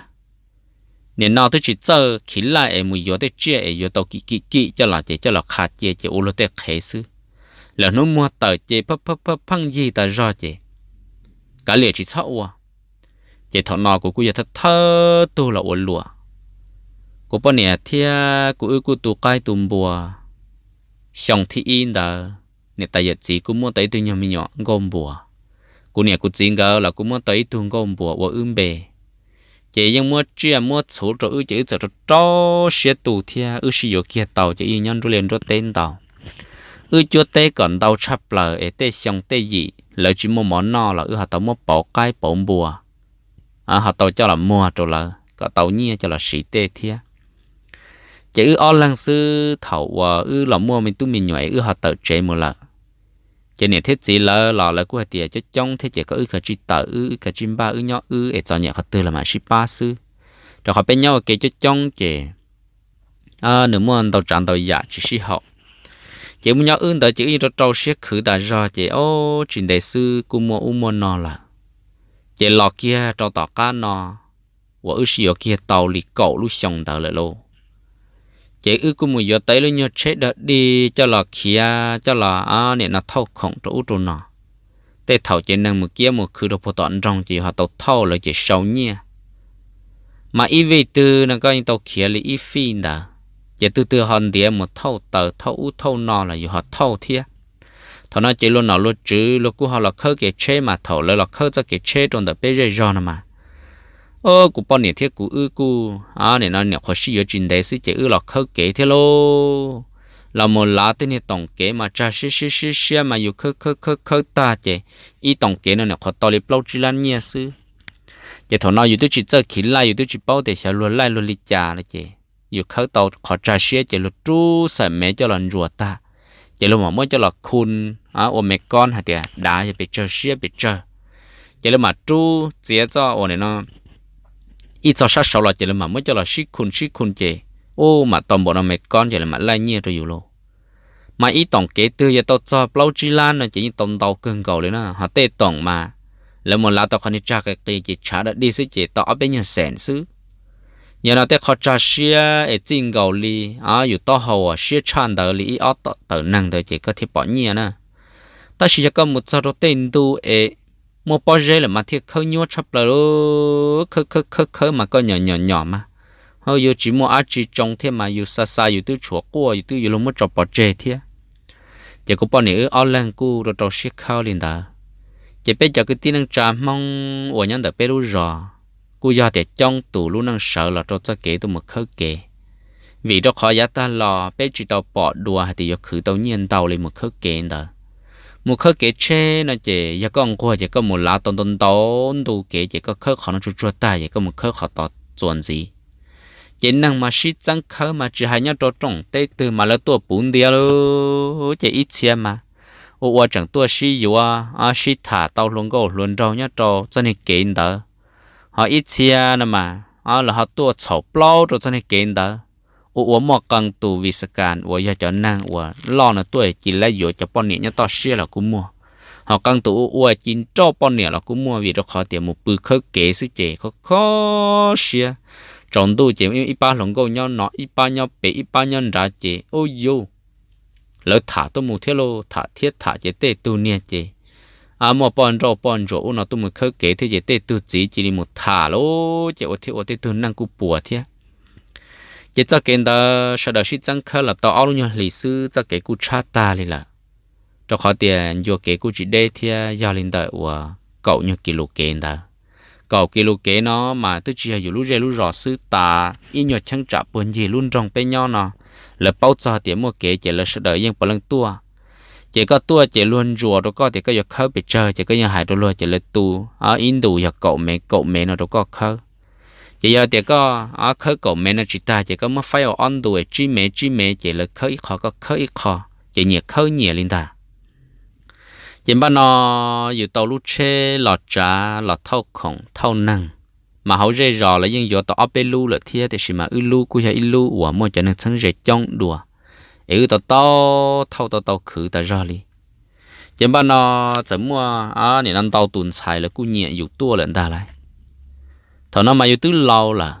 Nim no twb tsis txawj khiv laj es mus yuav tej tsiaj es yuav tau kim kim kim coj los ces coj los qha cia ces ua luag tej qhev xwb. Lawm hnub muag tawm ces pheej pheej yig tas zog ces kav liam tsis txhob ua. Ces thaum no kuv kuj yog thawj thawj tug los ua luam. Kuv poj niam thiab kuv wb kuj tu qaib tu npua. Xyoo thib ib ntawd niam tais yawm txiv kuj muab tau ib tug nyuag me nyuam nkauj npua. Kuv niam kuv txiv nkawd los kuj muab tau ib tug nkauj npua ua wb npe. Ces yeej muab tsiaj muab txhuv rau wb ces wb txawm rau rau siab tu thiab wb sib yuav kiag tau ces wb yeej nyob nruab liaj nruab teb ntau. Wb cuab teb kom ntau tshaj plaws es tej xyoo tej yim lawv tsis muaj mov noj los wb ho tau muab pauv qaib pauv npua, ho tau coj los muag rau lawv kom tau nyiaj coj los siv tej thiab. Ces wb ob leeg xwb thaum uas wb los muaj me tub me nyuam es wb ho tawm tsev mus lawm. Ces niam thiab txiv lawv los lawv kuj hais tias coob coob thiab ces kom wb kav tsij tawm wb, wb kav tsij npaj wb nyob wb es txom nyem qhov twg los mam sib pab xwb. Rau qhov peb nyob ua ke coob coob ces nws muaj ntau tsav ntau yam tsis sib haum. Ces wb nyob wb ntawd ces wb yeej rau rau siab khwv tas zog ces ob tsis ntev xwb kuj muaj ub muaj no lawm. Ces los kiag rau tom qab no uas wb sib yuav kiag tau li kaum lub xyoo ntawd lawm lauj, ces wb kuj mus yuav tau ib lub nyuag tsheb dog dig coj los khiav coj los nim no thauj khoom rau ub rau no. Tej thaum ces neeg mus kiab mus khwv rau puag tom nroog ces yus ho tau thauj lawv ces sau nyiaj. Mas ib vij twg no koj yeej tau khiav li ib fij ntawd, ces twg twg ho ntiav mus thauj taws thauj ub thauj no los yus ho thauj thiab. Thaum no ces luag nom luag tswv luag kuj ho los khawb kev tsheb mas thaum lawv los khawb txoj kev tsheb rau ntawm peb zej zog no mas, o, kuv poj niam thiab kuv wb kuj nim no nyuam qhuav sib yuav tsis ntev xwb ces wb los khawb kev thiab lauj. Los mus lav tej niag toom kev mas tsag siab siab siab siab mas yus khawb khawb khawb khawb tag ces ib toom kev no nyuam qhuav tau li plaub tsib lab nyiaj xwb. Ces thaum no yus twb tsis txawj khiv laij, yus twb tsis paub tias xyov luag laij luag li cas lawm ces yus khawb tau qhov tsag siab ces luag rub xaim mev coj los ntsuas tag, ces luag mam muab coj los khu ua me kob hais tias dav yog pes tsawg siab pes tsawg. Ces luag mam rub txiav txoj uas no ib txoj sab saud los ces luag mam muab coj los sib khu sib khu ces ub mam tau npaum no me kob ces lawv mam laij nyiaj rau yus lauj. Mas ib toom kev twg yog tau txog plaub tsib lab no ces yeej tau ntau kawg nkaus li na, ho tej toom mas lawv mus lav tau qhov niag tsag qis qis ces tshav daj dig xwb ces tau ob peb nyuag xees xwb. Yog no tej qhov tsag siab es txij nkaus li yus taub hau uas siab tshaj ntawd li ib ob tawm neeg ntawd ces koj thiaj pom nyiaj na. Tab sis yog koj mus txog rau tej ntu es muaj pob zeb lawm mas thiaj khawb nyuaj tshaj plaws lauj. Khawb khawb khawb khawb mas koj nyom nyom nyom mas, ho yus tsis muaj dab tsi tsoo thiab mas yus xa xa yus twb tshuav quaj, yus twb yuav luag muab tso pov tseg thiab. Ces kuv poj niam wb ob leeg kuj rau rau siab khawb li ntawd. Ces peb cov kwv tij neej tsa Hmoob uas nyob ntawm peb lub zos kuj yog tias coob tus lub neej sawv los rau txoj kev tuaj mus khawb kev, vim rau qhov yav tag los peb tsis tau pom dua hais tias yuav khwv tau nyiaj ntau li mus khawb kev ntawd. Mus khawb kev tsheb no ces yog koj nquag ces koj mus lav tau ntau ntau ntu kev ces koj khawb qhov no tsuag tsuag tag ces koj mus khawb qhov tod txuas ntxiv. Ces neeg mas sib txeeb khawb mas tsis hais nyob rau rooj teb twg mas lawv tuaj puv ntiav lawm ces ib txhia mas ua ua tseem tuaj sib yuav sib tham tau hluas nkauj hluas nraug nyob rau txoj niag kev ntawd. Ho ib txhia no mas lawv ho tuaj txhaum plaub rau txoj niag kev ntawd, ua ua muaj qee tus vis xas kas uas yog cov neeg uas loj no tuaj cia li yuav cov poj niam nyob toj siab los kuj muaj. Ho qee tus ua ua cia li nrauj poj niam los kuj muaj vim rau qhov tias mus pw khawb kev xwb ces kho kho siab. Tsaus ntuj ces ib pab hluas nkauj nyob no, ib pab nyob pem, ib pab nyob nrad ces ub yuj, lawv tham tuaj mus thiab lauj, tham thiab tham ces tej tug niag ces muaj poj nrauj poj ntsuam ub no tuaj mus khawb kev thiab ces tej tug txiv cia li mus tham lauj ces ua thiab ua tej tug neeg kuj puas thiab. Ces txoj kev ntawd sawv daws sib txeeb khawb los tau ob lub nyuag hlis xwb txoj kev kuj tshab tag li lawm, rau qhov tias ncua kev kuj tsis deb thiab yog li ntawm uas kaum nyuag kis lus kev ntawd. Kaum kis lus kev no mas twb tsis yog yus lub zej lub zos xwb, tas ib nyuag cheeb tsam puag ncig lub nroog peb nyob no, lawv paub txog tias muaj kev ces lawv sawv daws yeej puav leej tuaj. Ces koj tuaj ces luag ntsuas rau koj tias koj yuav khawb pes tsawg ces koj yeej hais rau luag ces lawv tu ib ntus yog kaum mev kaum mev no rau koj khawb. Ces yog tias koj khawb kaum mev no tsis tag ces koj muab faib ua ob ntus tsib mev tsib mev ces lawv khawb ib qho koj khawb ib qho, ces nyias khawb nyias li ntag. Ces npaj no yus tau lub tsheb los tsav los thauj khoom thauj neeg, mas hauv zej zos lawv yeej yuav tau ob peb lub lawm thiab tiam sis mas wb lub kuj yog ib lub uas muaj cov neeg txheeb ze coob dua, es wb tau tau thauj tau tau khwv tas zog li. Ces npaj no txawm muaj nim no ntau tus ntxhais lawv kuj nyiam yus tuaj lawm ntag lauj. Thaum no mas yus twb laus lawm,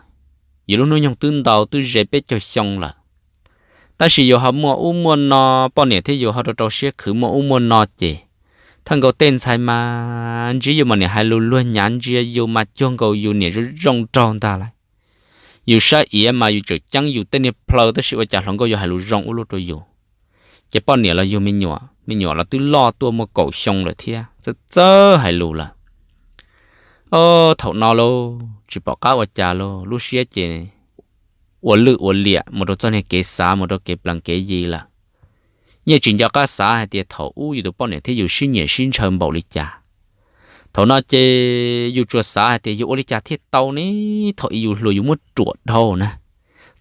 yus lub hnub nyoog twb ntau twb ze peb caug xyoo lawm, tab sis yus ho muaj ub muaj no, poj niam thiab yus ho rau rau siab khwv muaj ub muaj no ces thawj nkaus tej ntxhais mas ntsib yus mas niam hais lus luag nyav ntsia yus mas cuag nkaus yus niam zoo zoo nraug ntag lauj. Yus sab iav mas yus tseem ceeb yus tej niag plhaw tab sis ua cas hluas nkauj yuav hais lus zoo ua luaj rau yus. Ces poj niam los yug me nyuam, me nyuam los twb loj tuaj muaj kaum xyoo lawm thiab txawj txawj hais lus lawm. Thaum no lauj tsis pom qab ua cas lauj, lub siab ces ua lwj ua liam mus rau txoj niag kev xav mus rau kev plees kev yi lawm. Yeej tsis nco qab xav hais tias thaum ub yus tus poj niam thiab yus sib nyiam sib ntshaw npaum li cas. Thaum no ces yus tsuas xav hais tias yus ua li cas thiaj tau ne, thaum ub yus hluas yus muab ruam dhau na.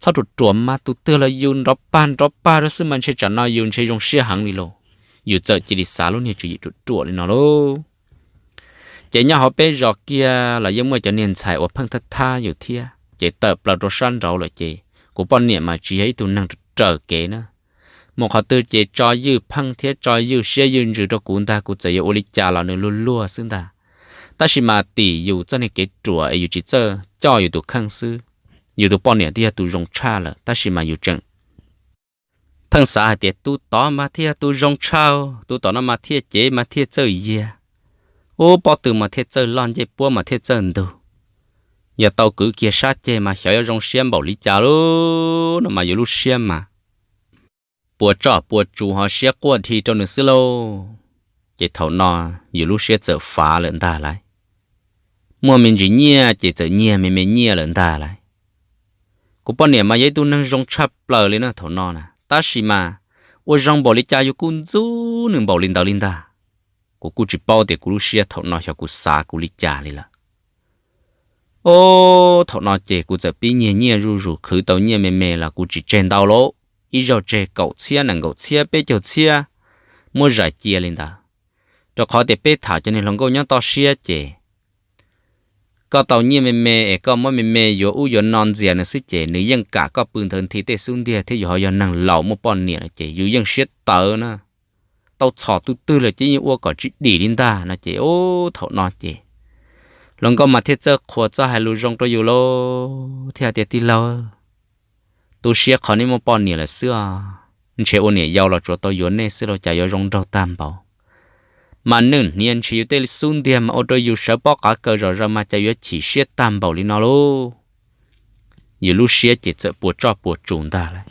Txhob ruam ruam mas tus twg los yus nrov pag nrov pag rau xwb mas ntshe tsam no yus ntshe zoo siab heev li lauj. Yus txawm cia li xav lub niag tswv yim ruam ruam li no lauj. Ces nyob hauv peb zos kiag los yeej muaj cov niag ntxhais uas pheej thab thab yus thiab ces tawm plaws rau sab nraud lawm ces kuv poj niam mas tsis yog ib tug neeg raws kev na. Mus qhov twg ces tso ywj pheej thiab tso ywj siab ywj ntsws rau kuv ntag, kuv txawm yuav ua li cas los nws luag luag xwb ntag. Tab sis mas tim yus txoj niag kev ruam es yus tsis txawj coj yus tus kheej xwb. Yus tus poj niam twb yog tus zoo tshaj lawm tab sis mas yus tseem pheej xav hais tias tus tod mas thiaj yog tus zoo tshaj, tus tom no mas thiaj cev mas thiaj txawj yiag, ub pob tw mas thiaj txawj loj ncej puab mas thiaj txawj ntug. Yog tau kwv kiag sab ceg mas xyov yuav zoo siab npaum li cas lauj. No mas yus lub siab mas puas tso puas tsus ho siab quaj dhi rau nws xwb lauj. Ces thaum no yus lub siab txawm fav lawm ntag lauj. Muaj me ntsis nyiaj ces txawm nyiag me me nyiaj lawm ntag lauj. Kuv poj niam mas yog ib tug neeg zoo tshaj plaws li na thaum no na, tab sis mas ua zoo npaum li cas yus kuj ntxub nws npaum li ntawd li ntag. Kuv kuj tsis paub tias kuv lub siab thaum no xyov kuv xav kuv li cas li lawm. Ob, thaum no ces kuv txawm pib nyiag nyiaj zuj zus, khwv tau nyiaj me me los kuv tsis tseg ntau lauj, ib zaug tseg kaum txhiab, nees nkaum txhiab, peb caug txhiab, muab zais cia li ntawd. Rau qhov tias peb tham cov niag hluas nkauj nyob toj siab ces koj tau nyiaj me me es koj muab me me yuav ub yuav no ntxias nws xwb ces nws yeej kam koj pw nthawv nthi tej xub ntiag thiab. Yus ho yog neeg laus muaj poj niam lawm ces yus yeej siab tawv na, tau txhom tus twg lawm ces yeej ua kom tsis dim li ntag no ces, ub, thaum no ces hluas nkauj mas thiaj txawj qhuas txawj hais lus zoo rau yus lauj, thiaj hais tias, Tij laug, tu siab qhov nej muaj poj niam lawm xwb os, ntshe ua niam yau los tsuas tau yuav nej xwb los cas yuav zoo nraug tag npaum. Mas neej hniav ntshis yus tej xub ntiag mas ua rau yus sawv pob qav kaws zom zaws mas cas yuav chim siab tag npaum li no lauj. Yus lub siab ces txawm puas tsuaj puas tsus ntag lauj.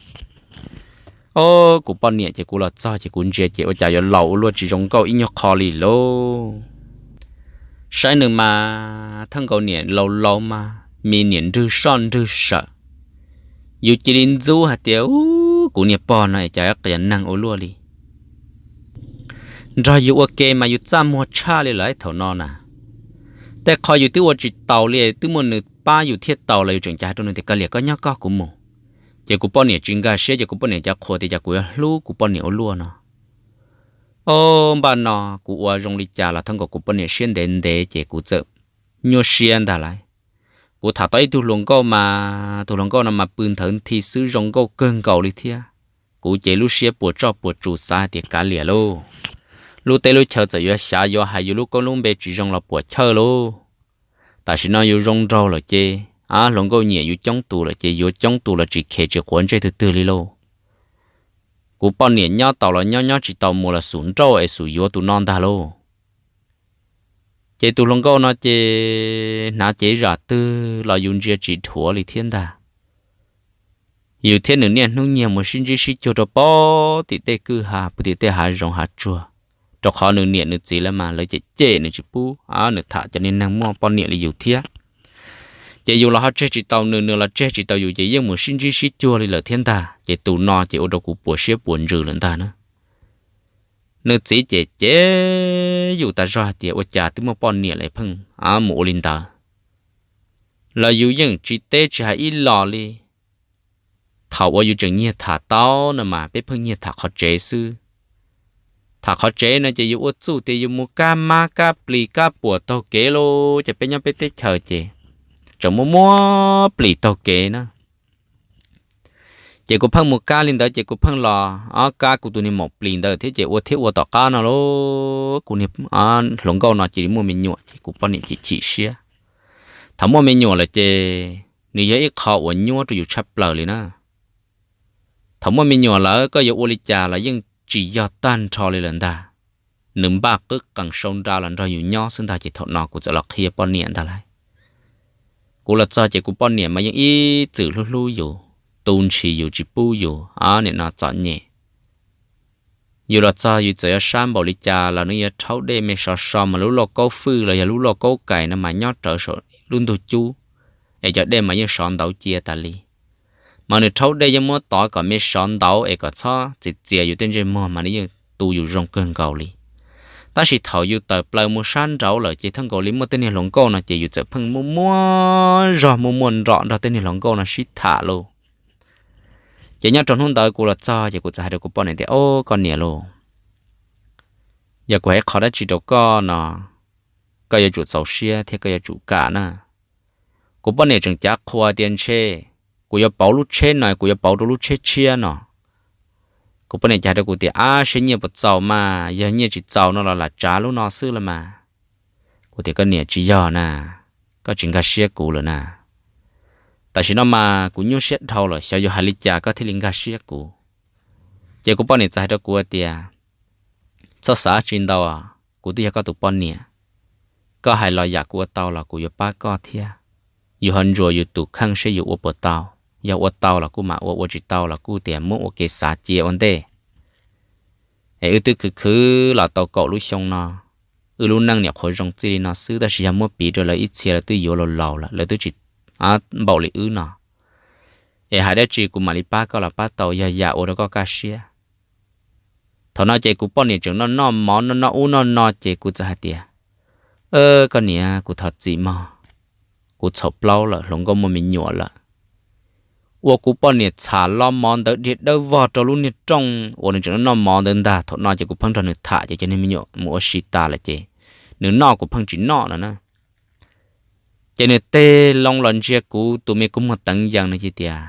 Ob, kuv poj niam ces kuv los txog ces kuv ntsia ces ua cas yuav laus ua luaj tsis zoo nkauj ib nyuag qho li lauj. Saib nws mas thaj nkaus niam laus laus mas me niam nrwg soj nrwg sawm. Yus cia li ntxub hais tias, Ub, kuv niag pog no cas qias neeg ua luaj li. Nrog yus ua ke mas yus txaj muag tshaj li lawm thaum no na. Tej qho yus twb ua tsis taus li, twb muaj nws pab yus thiaj tau los yus tseem cav hais rau nws tias, Kav liam, koj nyob koj, kuv mus. Ces kuv poj niam tsis nkag siab ces kuv poj niam cav qhuas tias cas kuv yuav hlub kuv poj niam ua luaj no. Ob, npaj no kuv ua zoo li cas los thaj nkaus kuv poj niam siab ntev ntev ces kuv txawm nyuaj siab ntag lauj. Kuv tham tau ib tug hluas nkauj mas tus hluas nkauj no mas pw nthawv nthi xwb zoo nkauj kawg nkaus li thiab. Kuv ces lub siab puas tsuaj puas tsus xav hais tias kav liam lauj, lub teb lub chaw txawm yuav xyav yuav hais yus lub koob lub npe tsis zoo los puam chawj lauj. Tam sim no yus zoo nraug lawm ces, a, hluas nkauj nyiam yus coob tus lawm ces yuav coob tus los tsis khev tsis quav ntsej twg twg li lauj. Kuv poj niam nyob tau los nyob, nyob tsis tau mus los xum nrauj es xum yuav tus no ntag lauj. Ces tus hluas nkauj no ces hnav cev zam twg los yus ntsia tsis dhuav li thiab ntag. Yus thiab nws niaj hnub nyiag mus sib ntsib sib cuag rau pem tim tej kwj ha, pem tim tej hav zoov hav tsuag, rau qhov nws niam nws txiv lawv mas lawv cem cem nws tsis pub nws tham cov niag neeg muaj poj niam li yus thiab. Ces yus los ho tseg tsis tau nws, nws los tseg tsis tau yus ces yeej mus sib ntsib sib cuag li lawm thiab ntag. Ces tus no ces ua rau kuv puas siab puas ntsws lawm ntag na. Nws txiv ces cem yus tas zog hais tias ua cas twb muaj poj niam lawm pheej mus ua li ntawd. Los yus yeej tsis teb tsis hais ib los li. Thaum uas yus tseem nyiag tham tau no mas peb pheej nyiag tham qhov tsev xwb. Tham qhov tsev no ces yus ua txuj tias yus mus kab mab kab plis kab puas taug kev lauj, ces peb nyob peb teb chaws ces tseem muaj muab plis taug kev na. Ces kuv pheej mus kab li ntawd ces kuv pheej los ob kab kuv tus niag maum plis ntawd thiab ces ua thiab ua tom qab no lauj. Kuv niag hluas nkauj no cia li muaj me nyuam ces kuv poj niam chim chim siab. Thaum muaj me nyuam lawm ces nws yog ib qho uas nyuaj rau yus tshaj plaws li na. Thaum muaj me nyuam lawm koj yuav ua li cas los yeej tsis yog tag nrho li lawm ntag. Nws npaj qwb qees sau nra los nrog yus nyob xwb ntag. Ces thaum no kuv txawm los qhia poj niam ntag lauj. Kuv los txog ces kuv poj niam mas yeej ib txwm hlub hlub yus, tu ntshis yus tsis pub yus nim no txom nyem. Yus los txog yus txawm yuav sab npaum li cas los nws yuav rhaub dej me sov so mas lub lauj kaub fwj los yog lub lauj kaub kais no mas nyob rawv saum lub ntug cub, es cov dej mas yeej sov ntawd cia tas li. Mas nws rhaub dej yeej muab tov kom me sov ntawd es kom txhob txias txias yus tej ntsej muag mas nws yeej tu yus zoo kawg nkaus li. Tab sis thaum yus tawm plaws mus sab nraud lawm ces thaj nkaus li muaj tej niag hluas nkauj no ces yus txawm pheej muaj muaj zog muaj muaj nrom nrog tej niag hluas nkauj no sib tham lauj. Ces nyob rau hnub ntawd kuv los txog ces kuv txawm hais rau kuv poj niam tias, Ob, koj niam lauj, yog kuv hais qhov dab tsi rau koj no, koj yuav tsum txaus siab thiab koj yuav tsum kam na. Kuv poj niam tseem cav qhua tias ntshe kuv yuav pauv lub tsheb no, kuv yuav pauv rau lub tsheb tshiab no. Kuv poj niam cav rau kuv tias, Ab, saib nyiaj puas txaus mas, yog nyiaj tsis txaus no los lam tsav lub no xwb los mas. Kuv tias, Koj niam, tsis yog na, koj tsis nkag siab kuv lawm na. Tam sim no mas kuv nyuaj siab dhau lawm, xyov yuav hais li cas koj thiaj li nkag siab kuv. Ces kuv poj niam txawm hais rau kuv tias, Txhob xav tsis ntau, kuv twb yog koj tus poj niam. Koj hais los yam kuv ua tau los kuv yuav pab koj thiab. Yus ho ntsuas yus tus kheej seb yus ua puas tau. Yog ua tau los kuj mam ua, ua tsis tau los kuj tias muab ua ke xav cia ua ntej. Es wb twb khwv khwv los tau kaum lub xyoo no, wb lub neej niam qhuav zoo txij li no xwb, tab sis yog muab piv rau lawv ib txhia lawv twb yuav laus laus lawm, lawv twb tsis npaum li wb no. Es hais dab tsi kuv mam li pab koj los pab tau yog yam ua rau koj kaj siab. Thaum no ces kuv poj niam tseem noj noj mov noj noj ub noj no ces kuv txawm hais tias, Koj niam, kuv thov txim mog. kuv txhaum plaub lawm, hluas nkauj muaj me nyuam lawm. Ua kuv poj niam txham lo mov ntawd dhia dawb vog rau lub niag rooj uas nws tseem noj mov ntawd ntag. Thaum no ces kuv pheej nrog nws tham ces cov niag me nyuam mus ua si tas lawm ces nws noj kuv pheej tsis noj no na. Ces nws tig loo los ntsia kuv tus me kua muag teev yees no ces tias,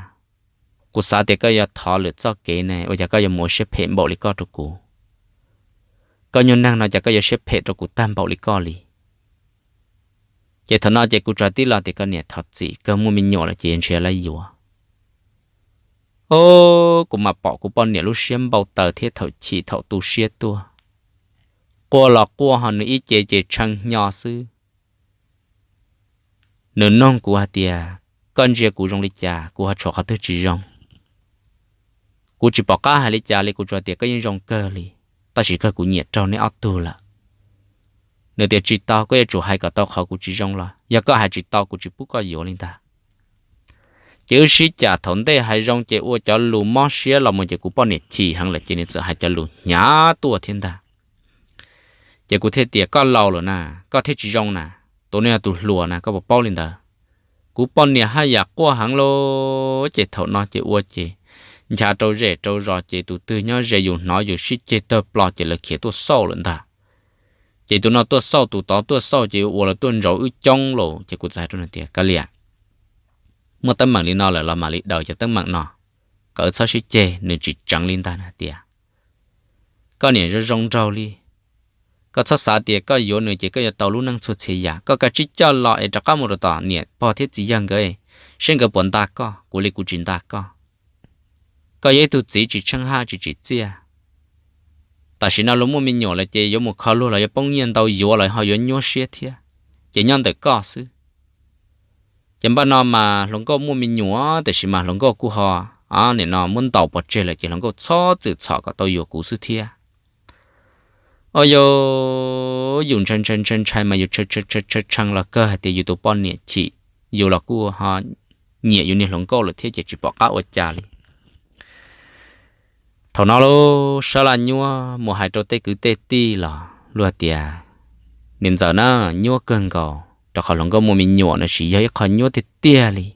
kuv xav tias koj yuav thov lwm txoj kev ne, ua cas koj yuav mus ua siab phem npaum li koj rau kuv? Koj nyuag neeg no cas koj yuav siab phem rau kuv tag npaum li koj li? Ces thaum no ces kuv tsuas tib los tias koj niam thov txim, koj muaj me nyuam lawm ces nrhiav lawv yuav. Os, kuv mam pom kuv poj niam lub siab npau taws thiab thaum chim thaum tu siab tuaj. Quaj los quaj ho nws ib ce ces tshee hnyo xwb. Nws nug kuv hais tias, koj ntsia kuv zoo li cas? Kuv ho tshuav qhov twg tsis zoo? Kuv tsis pom qab hais li cas li, kuv tsuas tias koj yeej zoo kawg li, tab sis kawg kuv nyiam raug neb ob tug lawm. Nws tias tsis tau, koj yuav tsum hais kom tau qhov kuv tsis zoo los yog koj hais tsis tau kuv tsis pub koj yuav li ntag. Ces wb sib cam thaum ntej hais zoo ces ua cov lus mob siab los mus ces kuv poj niam chim heev lawm ces nws txawm hais cov lus hnyav tuaj thiab ntag. Ces kuv thiaj tias koj laus lawm na, koj thiaj tsis zoo na, tus no yog tus hluas na, koj puas paub li ntawd? Kuv poj niam haj yam quaj heev lawm ces thaum no ces ua ces ncha rau zej rau zos ces tus twg nyob ze yus hnov yus sib ceg tawg plo ces lawv khiav tuaj xauj lawm ntag. Ces tus no tuaj xauj tus tod tuaj xauj ces ua lawv tuaj ntsauv wb coob lawm ces kuv txawm hais rau nws tias koj liam, muaj teeb meem li no lawm los mam li daws cov teeb meem no, kom wb txhob sib ceg. Nws tsis tseev li ntag, nws hais tias koj niam zoo zoo nraug li, koj txhob xav tias koj yuav nws ces koj yuav tau lub neej txhua txhia yam. Koj kav tsij coj los es rov qab mus rau tom niam pog thiab txiv yawg nkawd seb nkawd puas nta koj, kuv li kuv tsis nta koj. Koj yog ib tug txiv tsis tsheej haj tsis tsim txiaj. Tam sim no luag muaj me nyuam lawm ces yuav mus kho luag los yuav poob nyiaj ntau, yuav los ho yuav nyuaj siab thiab, ces nyob ntawm koj xwb. Ces npaj no mas hluas nkauj muaj me nyuam tiam sis mas hluas nkauj kuj ho, nim no muab ntaus pov tseg lawm ces hluas nkauj txhob txwm txhom kom tau yuav kuv xwb thiab. Os, yus ntshai ntshai ntshai ntshai mas yus tshee tshee los kawg hais tias yus tus poj niam chim, yus los kuj ho nyiam yus niag hluas nkauj lawm thiab ces tsis pom qab ua cas li. Thaum no lub sab laj nyuaj mus hais rau tej kwv tej tij los luag tias, niam ntxawm na, nyuaj kawg nkaus rau qhov hluas nkauj muaj me nyuam no sis yog ib qho nyuaj tiag tiag li.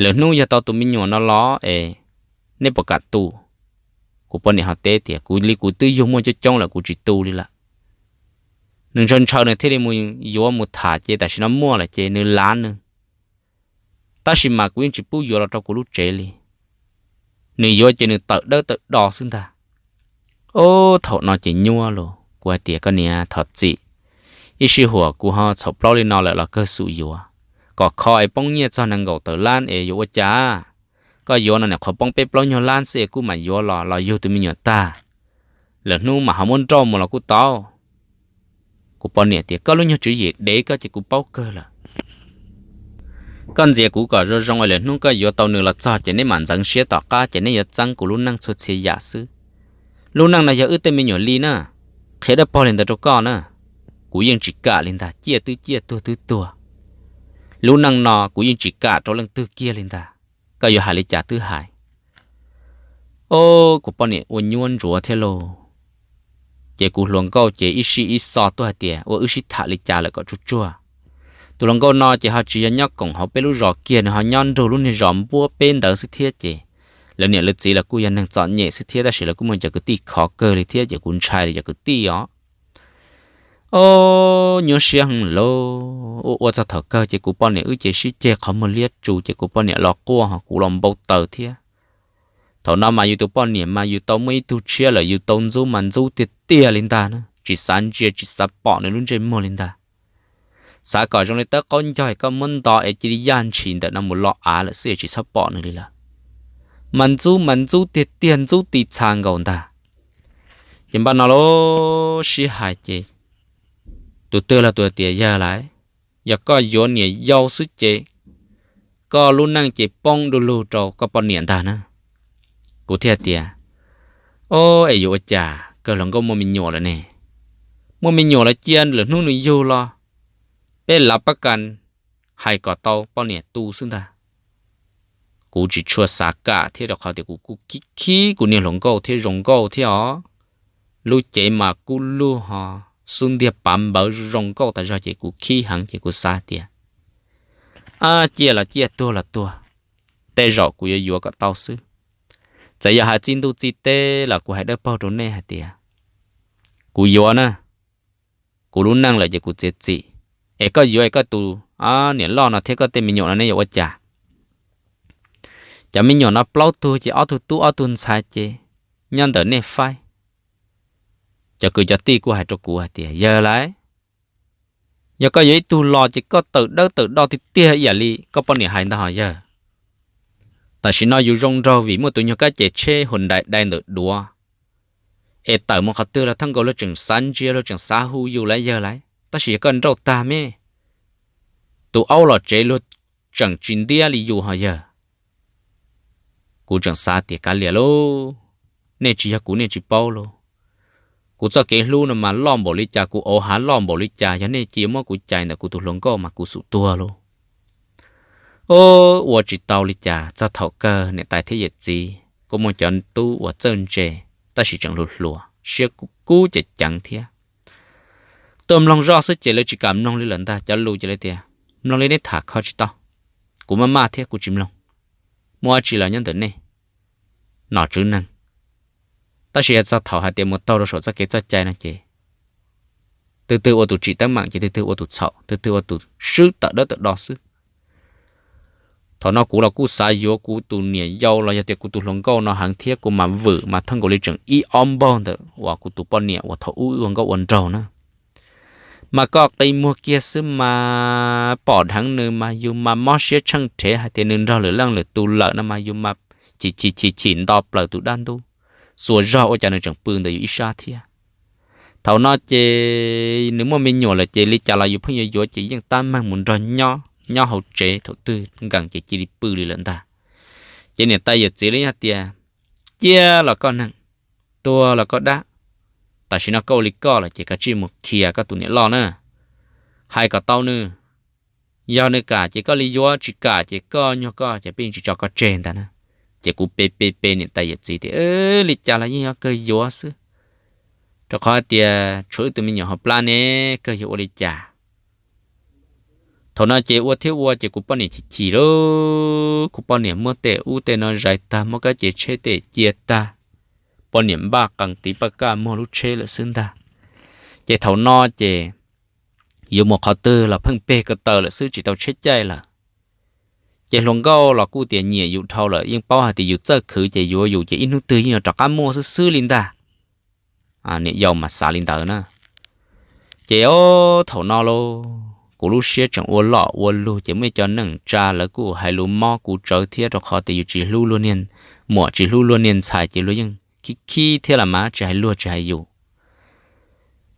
Lwm hnub yog tau tus me nyuam no los es nej puas kam tu? Kuv poj niam ho teb tias kuv li kuv twb yug muaj coob coob lawm kuv tsis tu li lawm. Nws ntshaw ntshaw nws thiaj li mus yuav mus tham ces tam sim no muaj lawm ces nws lav nws. Tab sis mas kuv yeej tsis pub yuav los rau kuv lub tsev li. Nws yuav ces nws tawm dawb tawm do xwb ntag. Ob, thaum no ces nyuaj los kuv hais tias koj niam thov txim, ib sij huam kuv ho txhaum plaub li no lawm los kawg xum yuav, kom kho es poob nyiaj txog nees nkaum tawm lab es yuav ua cas? Koj yuav no nim qhuav poob peb plaub nyuag lab xwb es kuj mam yuav los los yug tus me nyuam tag, lwm hnub mam ho muab nrauj mus los kuj tau. Kuv poj niam tias koj lub nyuag tswv yim dev koj ces kuv paub kawg lawm. Koj ntxias kuv kom zoo zoo es lwm hnub koj yuav tau nws los txog ces neb mam ntxeev siab tom qab ces neb yuav txeeb kuv lub neej txhua txhia yam xwb. Lub neej no yog wb tej me nyuam li na, qhia dawb paug li ntawd rau koj na. Kuv yeej tsis kam li ntag, ciaj twb ciaj tuag twb tuag. Lub neej no kuv yeej tsis kam rau leej twg kiag li ntag, koj yuav hais li cas twb hais. Ob, kuv poj niam ua nyuaj ntsuav thiab lauj. Ces kuv hluas nkauj ces ib sij ib xo tuaj hais tias ua wb sib tham li cas lawm kom tsuag tsuag. Tus hluas nkauj no ces ho tsis yog nyob koom hauv peb lub zos kiag, nws ho nyob nrug lub niag zos npuab peb ntawd xwb thiab ces lawv niam lawv txiv los kuj yog neeg txom nyem xwb thiab tab sis lawv kuj muaj cov kwv tij khov kawg li thiab ces kuv ntshai li cov kwv tij os. Ob, nyuaj siab heev lauj. Ua ua txog thaum kawg ces kuv poj niam wb ces sib ceg qhov muag liab tsu ces kuv poj niam los quaj ho kuv los npau taws thiab. Thaum no mas yus tus poj niam mas yus tau muaj ib tug tshiab lawm, yus tau ntxub mas ntxub tiag tiag li ntag na, tsis xav ntsia tsis xav pom nws lub ntsej muag li ntag. Xav kom zoo li tawb qaub ncaug es koj muab nto es cia li yaj ntshis ntawm no mus lo av lawm xwb es tsis txhob pom nws li lawm. Mas ntxub mas ntxub tiag tiag, ntxub ti txha nkaus ntag. Ces npaj no lub sib hais ces tus twg los tus tias yawg lawm, yog koj yuav niam yau xwb ces koj lub neej ces poob du lug rau koj poj niam ntag na. Kuv thiaj tias, ob, es yuav ua cas, koj hluas nkauj muaj me nyuam lawm ne. Muaj me nyuam lawm cia lwm hnub nws yug los peb lav pab kas hais kom tau poj niam tu xwb ntag. Kuv tsis tshua xav kam thiab rau qhov tias kuv kuj khib khib kuv niag hluas nkauj thiab zoo nkauj thiab os. Lub cev mas kub lug ho xub ntiag pav npawv zoo nkauj tas zog ces kuv khib heev ces kuv xav tias Ab, ciaj los ciaj, tuag los tuag, tej zaum kuv yuav yuav kom tau xwb. Txawm yog hais txij ntuj txij teb los kuv hais dawb paug rau nej hais tias kuv yuav na, kuv lub neej lawm ces kuv txiav txim. Es koj yuav es koj tus niam loj no thiab koj tej me nyuam no nej yuav ua cas? Cov me nyuam no plaub tug ces ob tug tub ob tug ntxhais ces nyob ntawm nej faib. Cov kwv cov tij kuj hais rau kuv hais tias yawg lauj, yog koj yuav ib tug los ces koj tawm dawb tawm do tiag tiag ib yam li koj poj niam hais ntag hos yawg. Tam sim no yus zoo nraug vim muaj tus nyuag kab ces tsheb Hyundai dai ntawm duav, es tawm mus qhov twg los thaj nkaus luag tseem xav ntsia luag tseem xav hu yus lawm yawg lauj. Tab sis yog koj nrauj tag me, tus aub los tsev luag tseem tsis ntiab li yus hos yawg. Kuv tseem xav tias kav liam lauj, nej tsis yog kuv nej tsis paub lauj. Kuv txoj kev hlub no mas loj npaum li cas, kuv auv hav loj npaum li cas, yog nej cia muab kuv cais ntawm kuv tus hluas nkauj mas kuv xum tuag lauj. Ua tsis tau li cas, txog thaum kawg niam tais thiab yawm txiv kuj muaj cov tub uas txawj ntse, tab sis tseem hluas hluas siab kub ceev ceev thiab. Tuaj mloog zoj xwb ces lawv tsis kam mloog li lawm ntag. Cov lus ces lawv tias mloog li neb tham kho tsis tau, kuv maj maj thiab kuv tsis mloog, muaj dab tsi los nyob ntawm nej, nom tswv neeg. Tab sis yog txog thaum hais tias mus taug rau saum txoj kev txoj cai no ces twg twg ua tus tsim teeb meem ces twg twg ua tus txhaum, twg twg ua tus swb tawm dawb tawm do xwb. Thaum no kuv los kuj xav yuav kuv tus niam yau los yog tias kuv tus hluas nkauj no heev thiab, kuv mas vwm mas thaj nkaus li tseem ib ob npaug ntawm uas kuv tus poj niam uas thaum ub wb ua nkauj ua nraug na. Mas koj qi muag kiag xwb mas pom dheev nws mas yus mas mob siab tsheej rhev hais tias nws nrog lwm leej lwm tus lawm no mas yus mas chim chim chim chim nto plaws tus dab ntub, xuas zog ua cas nws tseem pw ntawm yus ib sab thiab. Thaum no ces nws muaj me nyuam lawm ces li cas los yus pheej yuav yuav ces yeej tab meeg mus nrog nyob nyob hauv tsev, thaum twg nkees ces cia li pw li lawm ntag. Ces niam tais yawm txiv li hais tias ciaj los koj neeg, tuag los koj dab, tam sim no koj ua li koj lawm ces kav tsij mus khiav koj tus niam loj na, hais kom tau nws. Yog nws kam ces koj li yuav, tsis kam ces koj nyuag koj ces peb tsis tso koj tseg ntag na. Ces kuv pe pe pe niam tais yawm txiv tias li cas los yeej yuav kawg yuav xwb, rau qhov hais tias tshuav wb tus me nyuam hauv plab ne, kawg yuav ua li cas. Thaum no ces ua thiab ua ces kuv poj niam chim chim lauj, kuv poj niam muab tej ub tej no zais tag, muab kab ces tsheb tej cia tag, poj niam npaj qee tiv paj kaj muag lub tsheb lawm xwb ntag. Ces thaum no ces yuav mus qhov twg los pheej peg ko taw lawm xwb tsis tau tsheb caij lawm. Ces hluas nkauj los kuj tias nyiam yus dhau lawm, yeej paub hais tias yus txawj khwv ces yuav yus ces ib hnub twg yeej yuav rov qab muaj xwb xwb li ntag. Niam yau mas xav li ntawd na. Ces o, thaum no lauj kuv lub siab tseem ua loj ua lug ces muaj ib co neej tsa lawv kuj hais lus mob kuv tsawv thiab, rau qhov tias yus tsis hlub luag niag muam tsis hlub luag niag ntxhais ces luag yeej khib khib thiab los mas tsis hais luag tsis hais yus.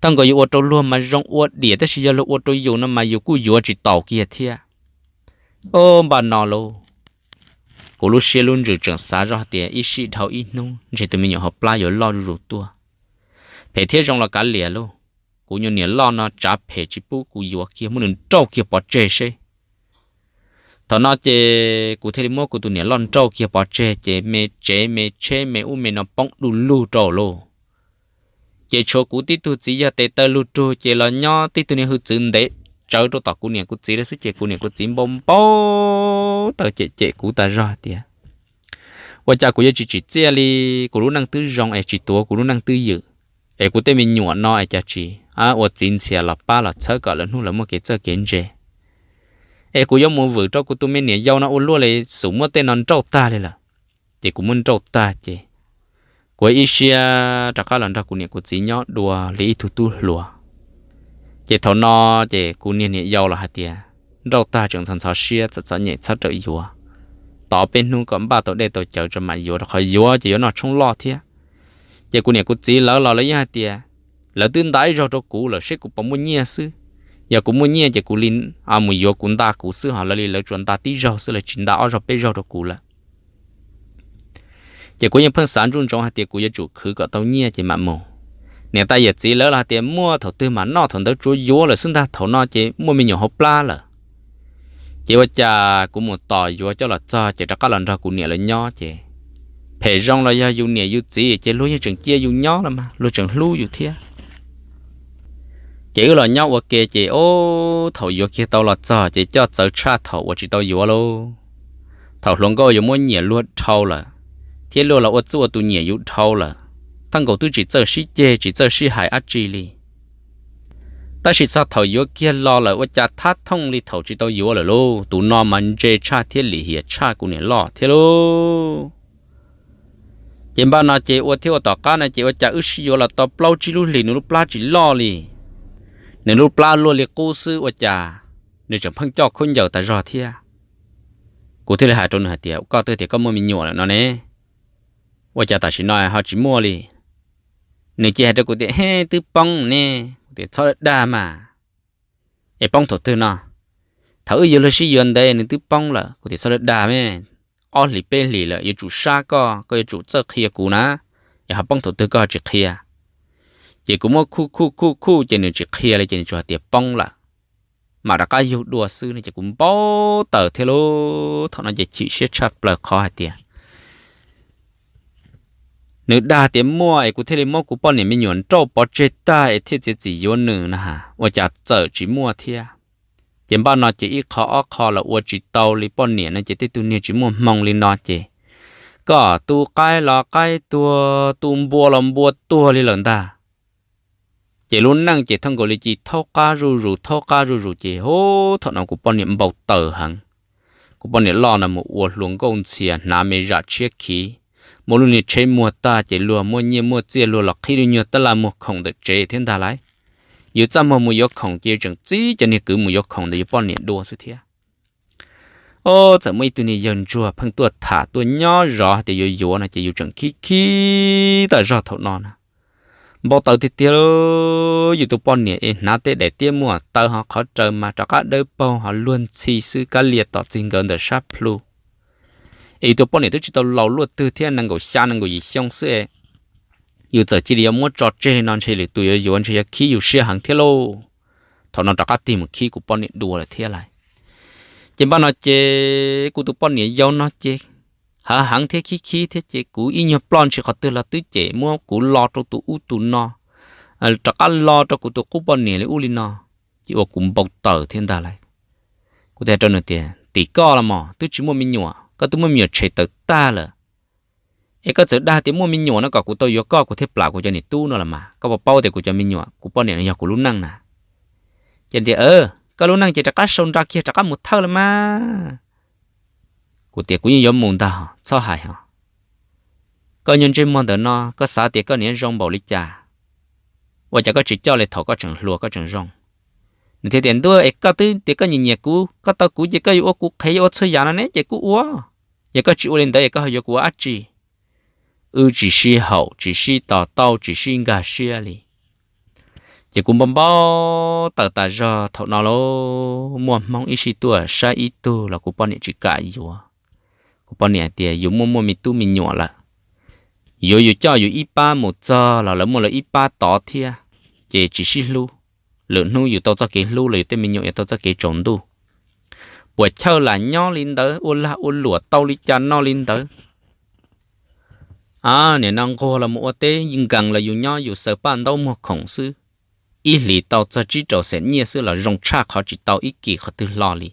Tau nkaus yus ua rau luag mas zoo ua diam, tab sis yog luag ua rau yus no mas yus kuj yuav tsis taus kiag thiab. O, npaj no lauj, kuv lub siab lub ntsws tseem xav zoj tias ib sij dhau ib hnub ntshe tus me nyuam hauv plab yuav loj zuj zus tuaj. Phem thiab zoo los kav liam lauj, kuv nyuag niam loj no tsav phem tsis pub kuv yuav kiag, muab nws nrauj kiag pov tseg seb. Thaum no ces kuv thiaj li muab kuv tus niam loj nrauj kiag pov tseg ces me tsev me tsheb me ub me no poob du lug rau lauj. Ces tshuav kuv tib tug txiv yawg tes taw lug rug ces los nyob tib tug niag hwj txwv ntev tsawv rau tom kuv niam kuv txiv lawm xwb ces kuv niam kuv txiv npau npau taws cem cem kuv tas zog tias ua cas kuv yuav tsis tsim txiaj li, kuv lub neej twb zoo es tsis tuav kuv lub neej twb ywm, es kuv tej me nyuam no es cas tsis ua txiv ntxhias los pab los txhawb kom lawv hnub lawv muaj kev txawj kev ntse. Es kuv yuav mus vwm rau kuv tus me niam yau no ua luaj li, xum muab tej no nrauj tag li lawm. Ces kuv muab nrauj tag ces kuv ib siab rov qab los nrog kuv niam kuv txiv nyob dua li ib tug tub hluas. Ces thaum no ces kuv niag niam yau los hais tias nrauj tag tseem ntxhov ntxhov siab, txom txom nyem txhob rawm yuav, tos peb hnub kom npaj tau dej tau cawv tso mam yuav, rau qhov yuav ces yuav noj tshoob loj thiab. Ces kuv niam kuv txiv lawv los lawv yeej hais tias lawv twb nta ib zaug rau kuv lawm seb kuv puas muaj nyiaj xwb. Yog kuv muaj nyiaj ces kuv li mus yuav kuv nta kuv xwb, ho lawv li lawv tsuas nta tib zaug xwb, lawv tsis nta ob zaug peb zaug rau kuv lawm. Ces kuv yeej pheej xav ntsuj ntsoov hais tias kuv yuav tsum khwv kom tau nyiaj ces mam mus. Niam tais yawm txiv lawv los hais tias muaj thaum twg mam noj thaum ntawd tsuav yuav lawm xwb ntag, thaum no ces muaj me nyuam hauv plab lawm. Ces ua cas kuv mus tos yuav coj los txog ces rov qab los nrog kuv niam lawv nyob ces phem zoo los yog yus niam yus txiv ces luag yeej tseem cia yus nyob los mas luag tseem hlub yus thiab. Ces wb los nyob ua ke ces ob thaum yuav kiag tau los txog ces coj txawv tshaj thaum uas tsis tau yuav lauj. Thaum hluas nkauj yuav muab nyiam luag dhau lawm, thiab luag los ua txuj ua tus nyiam yus dhau lawm, thaj nkaus twb tsis txawj sib ceg tsis txawj sib hais dab tsi li. Tab sis txog thaum yuav kiag los lawm ua cas thab thooj li thaum tsis tau yuav lawm lauj, tus no mas ntse tshaj thiab lim hiam tshaj kuv niam loj thiab lauj. Ces npaj no ces ua thiab ua tom qab no ces ua cas wb sib yuav los tau plaub tsib lub hlis nws lub plab tsis loj li. Nws lub plab luaj li qub xwb ua cas nws tseem pheej coj khaub ncaws tas zog thiab. Kuv thiaj li hais rau nws hais tias, koj twb tias koj muaj me nyuam lawm no ne, ua cas tam sim no ho tsis muaj li? Nws cia hais rau kuv tias, he, twb poob ne. Kuv tias, txhob dag mas, es poob thaum twg no? Thaum wb yuav luag sib yuav ntev nws twb poob lawm. Kuv tias, txhob dag me, ob hlis peb hlis lawm yuav tsum sab koj, koj yuav tsum txawj qhia kuv na, es ho poob thaum twg koj ho tsis qhia? Ces kuv muab khuj khuj khuj khuj ces nws tsis qhia li ces nws tsuas hais tias poob lawm, mam rov qab yug dua xwb no ces kuv npau taws thiab lauj. Thaum no ces chim siab tshaj plaws qhov hais tias nws dag tias muaj es kuv thiaj li muab kuv poj niam me nyuam nrauj pov tseg tag es thiaj txiav txim yuav nws na, ua cas txawm tsis muaj thiab. Ces npaj no ces ib qho ob qho los ua tsis tau li poj niam no ces tej tug niag tsis muaj hmoo li no ces kom tu qaib los qaib tuag, tu npua los npua tuag li lawm ntag. Ces lub neej ces thaj nkaus li cia li thaub qab zuj zus thaub qab zuj zus ces hu, thaum no kuv poj niam npau taws heev. Kuv poj niam loj no mus ua hluas nkauj ntxhias hnav me zam tshiab khiv, muaj lub niag tsheb muag tag ces luag muaj nyiaj muaj txiaj luag los qhib lub nyuag tab laj muag khoom ntawm tsev thiab ntag lauj. Yus txaj muag mus yuav khoom ces yus tseem txib cov niag kwv mus yuav khoom ntawm yus poj niam dua xwb thiab. Ob, txawm muaj ib tug niag yawg ntsuag pheej tuaj tham tuaj nyob zov hais tias yuav yuav no ces yus tseem khib khib tas zog thaum no na. Npau taws tiag tiag, yus tus poj niam es hnav tej daim tiab muaj taw ho qhov raws mas rov qab dawb paug ho luag ntxhi xwb, kab lia tom txig nkawd ntawm sab plhu. Es yus tus poj niam twb tsis tau laus luaj twg thiab, nees nkaum xya nees nkaum yim xyoo xwb es yus txawm cia li yuav muab tso tseg li no ntshe lwm tus yuav yuav ntshe yuav khib yus siab heev thiab lauj. Thaum no rov qab tig mus khib kuv poj niam dua lawm thiab lauj. Ces npaj no ces kuv tus poj niam yau no ces hav heev thiab khib khib thiab ces kuv ib nyuag ploj ntshis qhov twg los twb cem muab kuv lo rau tus ub tus no, rov qab lo rau kuv tus qub poj niam li ub li no, ces ua kuv npau taws thiab ntag lauj. Kuv thiaj rau nws tias, tim koj los mas twb tsis muaj me nyuam, koj twb muaj me nyuam tshem tawm tag lawm. Es koj txawm dag tias muaj me nyuam no kom kuv tau yuav koj kuv thiaj plam kuv cov niam tub no los mas, koj puas paub tias kuv cov me nyuam kuv poj niam no yog kuv lub neej na? Ces tias, koj lub neej ces rov qab sau nra kiag rov qab mus thawj los mas. Kuv tias kuv yeej yuav mus ntag, txhob hais ho. Koj nyuag ntsej muag ntawm no koj xav tias koj niam zoo npaum li cas? Ua cas koj tsis coj li thaum koj tseem hluas koj tseem zoo? Nws thiaj tias, ntuj, es koj twb tias koj nyiam nyiam kuv, koj tau kuv ces koj yuav ua kuv qhev yuav ua txhua yam no ne ces kuv ua. Yog koj tsis ua li ntawd es koj ho yuav kuv ua dab tsi? Wb tsis sib haum tsis sib to taub tsis sib nkag siab li. Ces kuv npau npau taws tas zog thaum no lauj, muaj hmoob ib sij tuaj saib ib tug los kuv poj niam tsis kam yuav. Kuv poj niam hais tias yus muaj muaj me tub me nyuam lawm, yuav yus coj yus ib pab mus txog los lawv muaj lawv ib pab tod thiab, ces tsis sib hlub. Lwm hnub yus tau txoj kev hlub los yus tej me nyuam yuav tau txoj kev tsaus ntuj. Puas chawj lam nyob li ntawd, ua lag ua luam tau li cas noj li ntawd. A, nim no nquag los mus ua teb nkees los yus nyob yus xaws paj ntaub muag khoom xwb, ib hlis tau txog tsib rau xees nyiaj xwb los zoo tshaj qhov tsis tau ib kis qhov twg hlo li.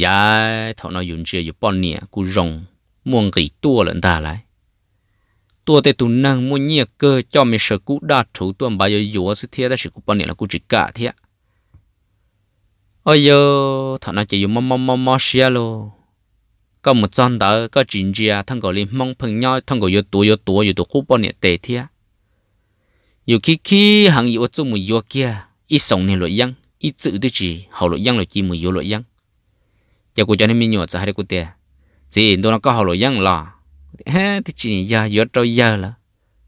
Yav thaum no yus ntsia yus poj niam kuj zoo, muaj nqis tuaj lawm ntag lauj. Tuaj tej tug neeg muaj nyiaj kawg coj me saw kub daj rhuv tuaj npav yuav yuav xwb thiab, tab sis kuv poj niam los kuj tsis kam thiab. Au yau, thaum no ces yus mob mob mob mob siab lauj. Koj mus txog ntawd koj tsis ntsia, thaj nkaus li hmoob pheej nyob, thaj nkaus yuav tuav yuav tuav yus tus qub poj niam tes thiab. Yus khib khib heev yus ua txuj mus yuav kiag ib xoos niag luam yeeb, ib txwm twb tsis haus luam yeeb los cia mus yuav luam yeeb. Ces kuv cov niag me nyuam txawm hais rau kuv tias, txiv, ntu no koj haus luam yeeb los? Twb tsis yog, yuav rau yawg lawm,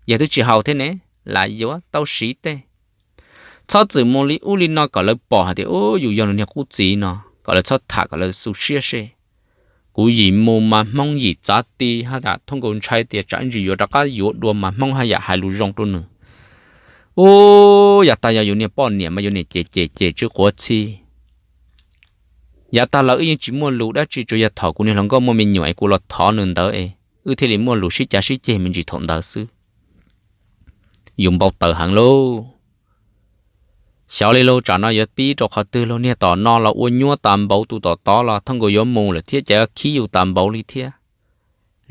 yawg twb tsis haus thiab ne, lam yuav tau siv tej. Txhob txwm mus li ub li no kom lawv pom hais tias ub yus yog nws niag qub txiv no, kom lawv txhob tham kom lawv xu siab seb. Kuv yim mus mas hmoob yim txav ti hab tas thoob nkaus ntshai tias tsam ib ntsis yuav rov qab yuav dua mas hmoob haj yam hais lus zoo rau nws. Ub, yav tag yog yus niag poj niam mas yus niam ces ces ces tsw quav txhi. Yav tag los wb yeej tsis muaj lus dab tsi, tsuas yog thaum kuv niag hluas nkauj muaj me nyuam es kuv los thov nws ntawd es wb thiaj li muaj lus sib cav sib ceg me ntsis thaum ntawd xwb. Yus npau taws heev lauj. Xyov li lauj, tsam no yuav pib rau qhov twg lauj, niag tom no los ua nyuab tas npaum, tus tom tod los thooj nkaus yuav mus lawm thiab, cas yuav khib yus tas npaum li thiab.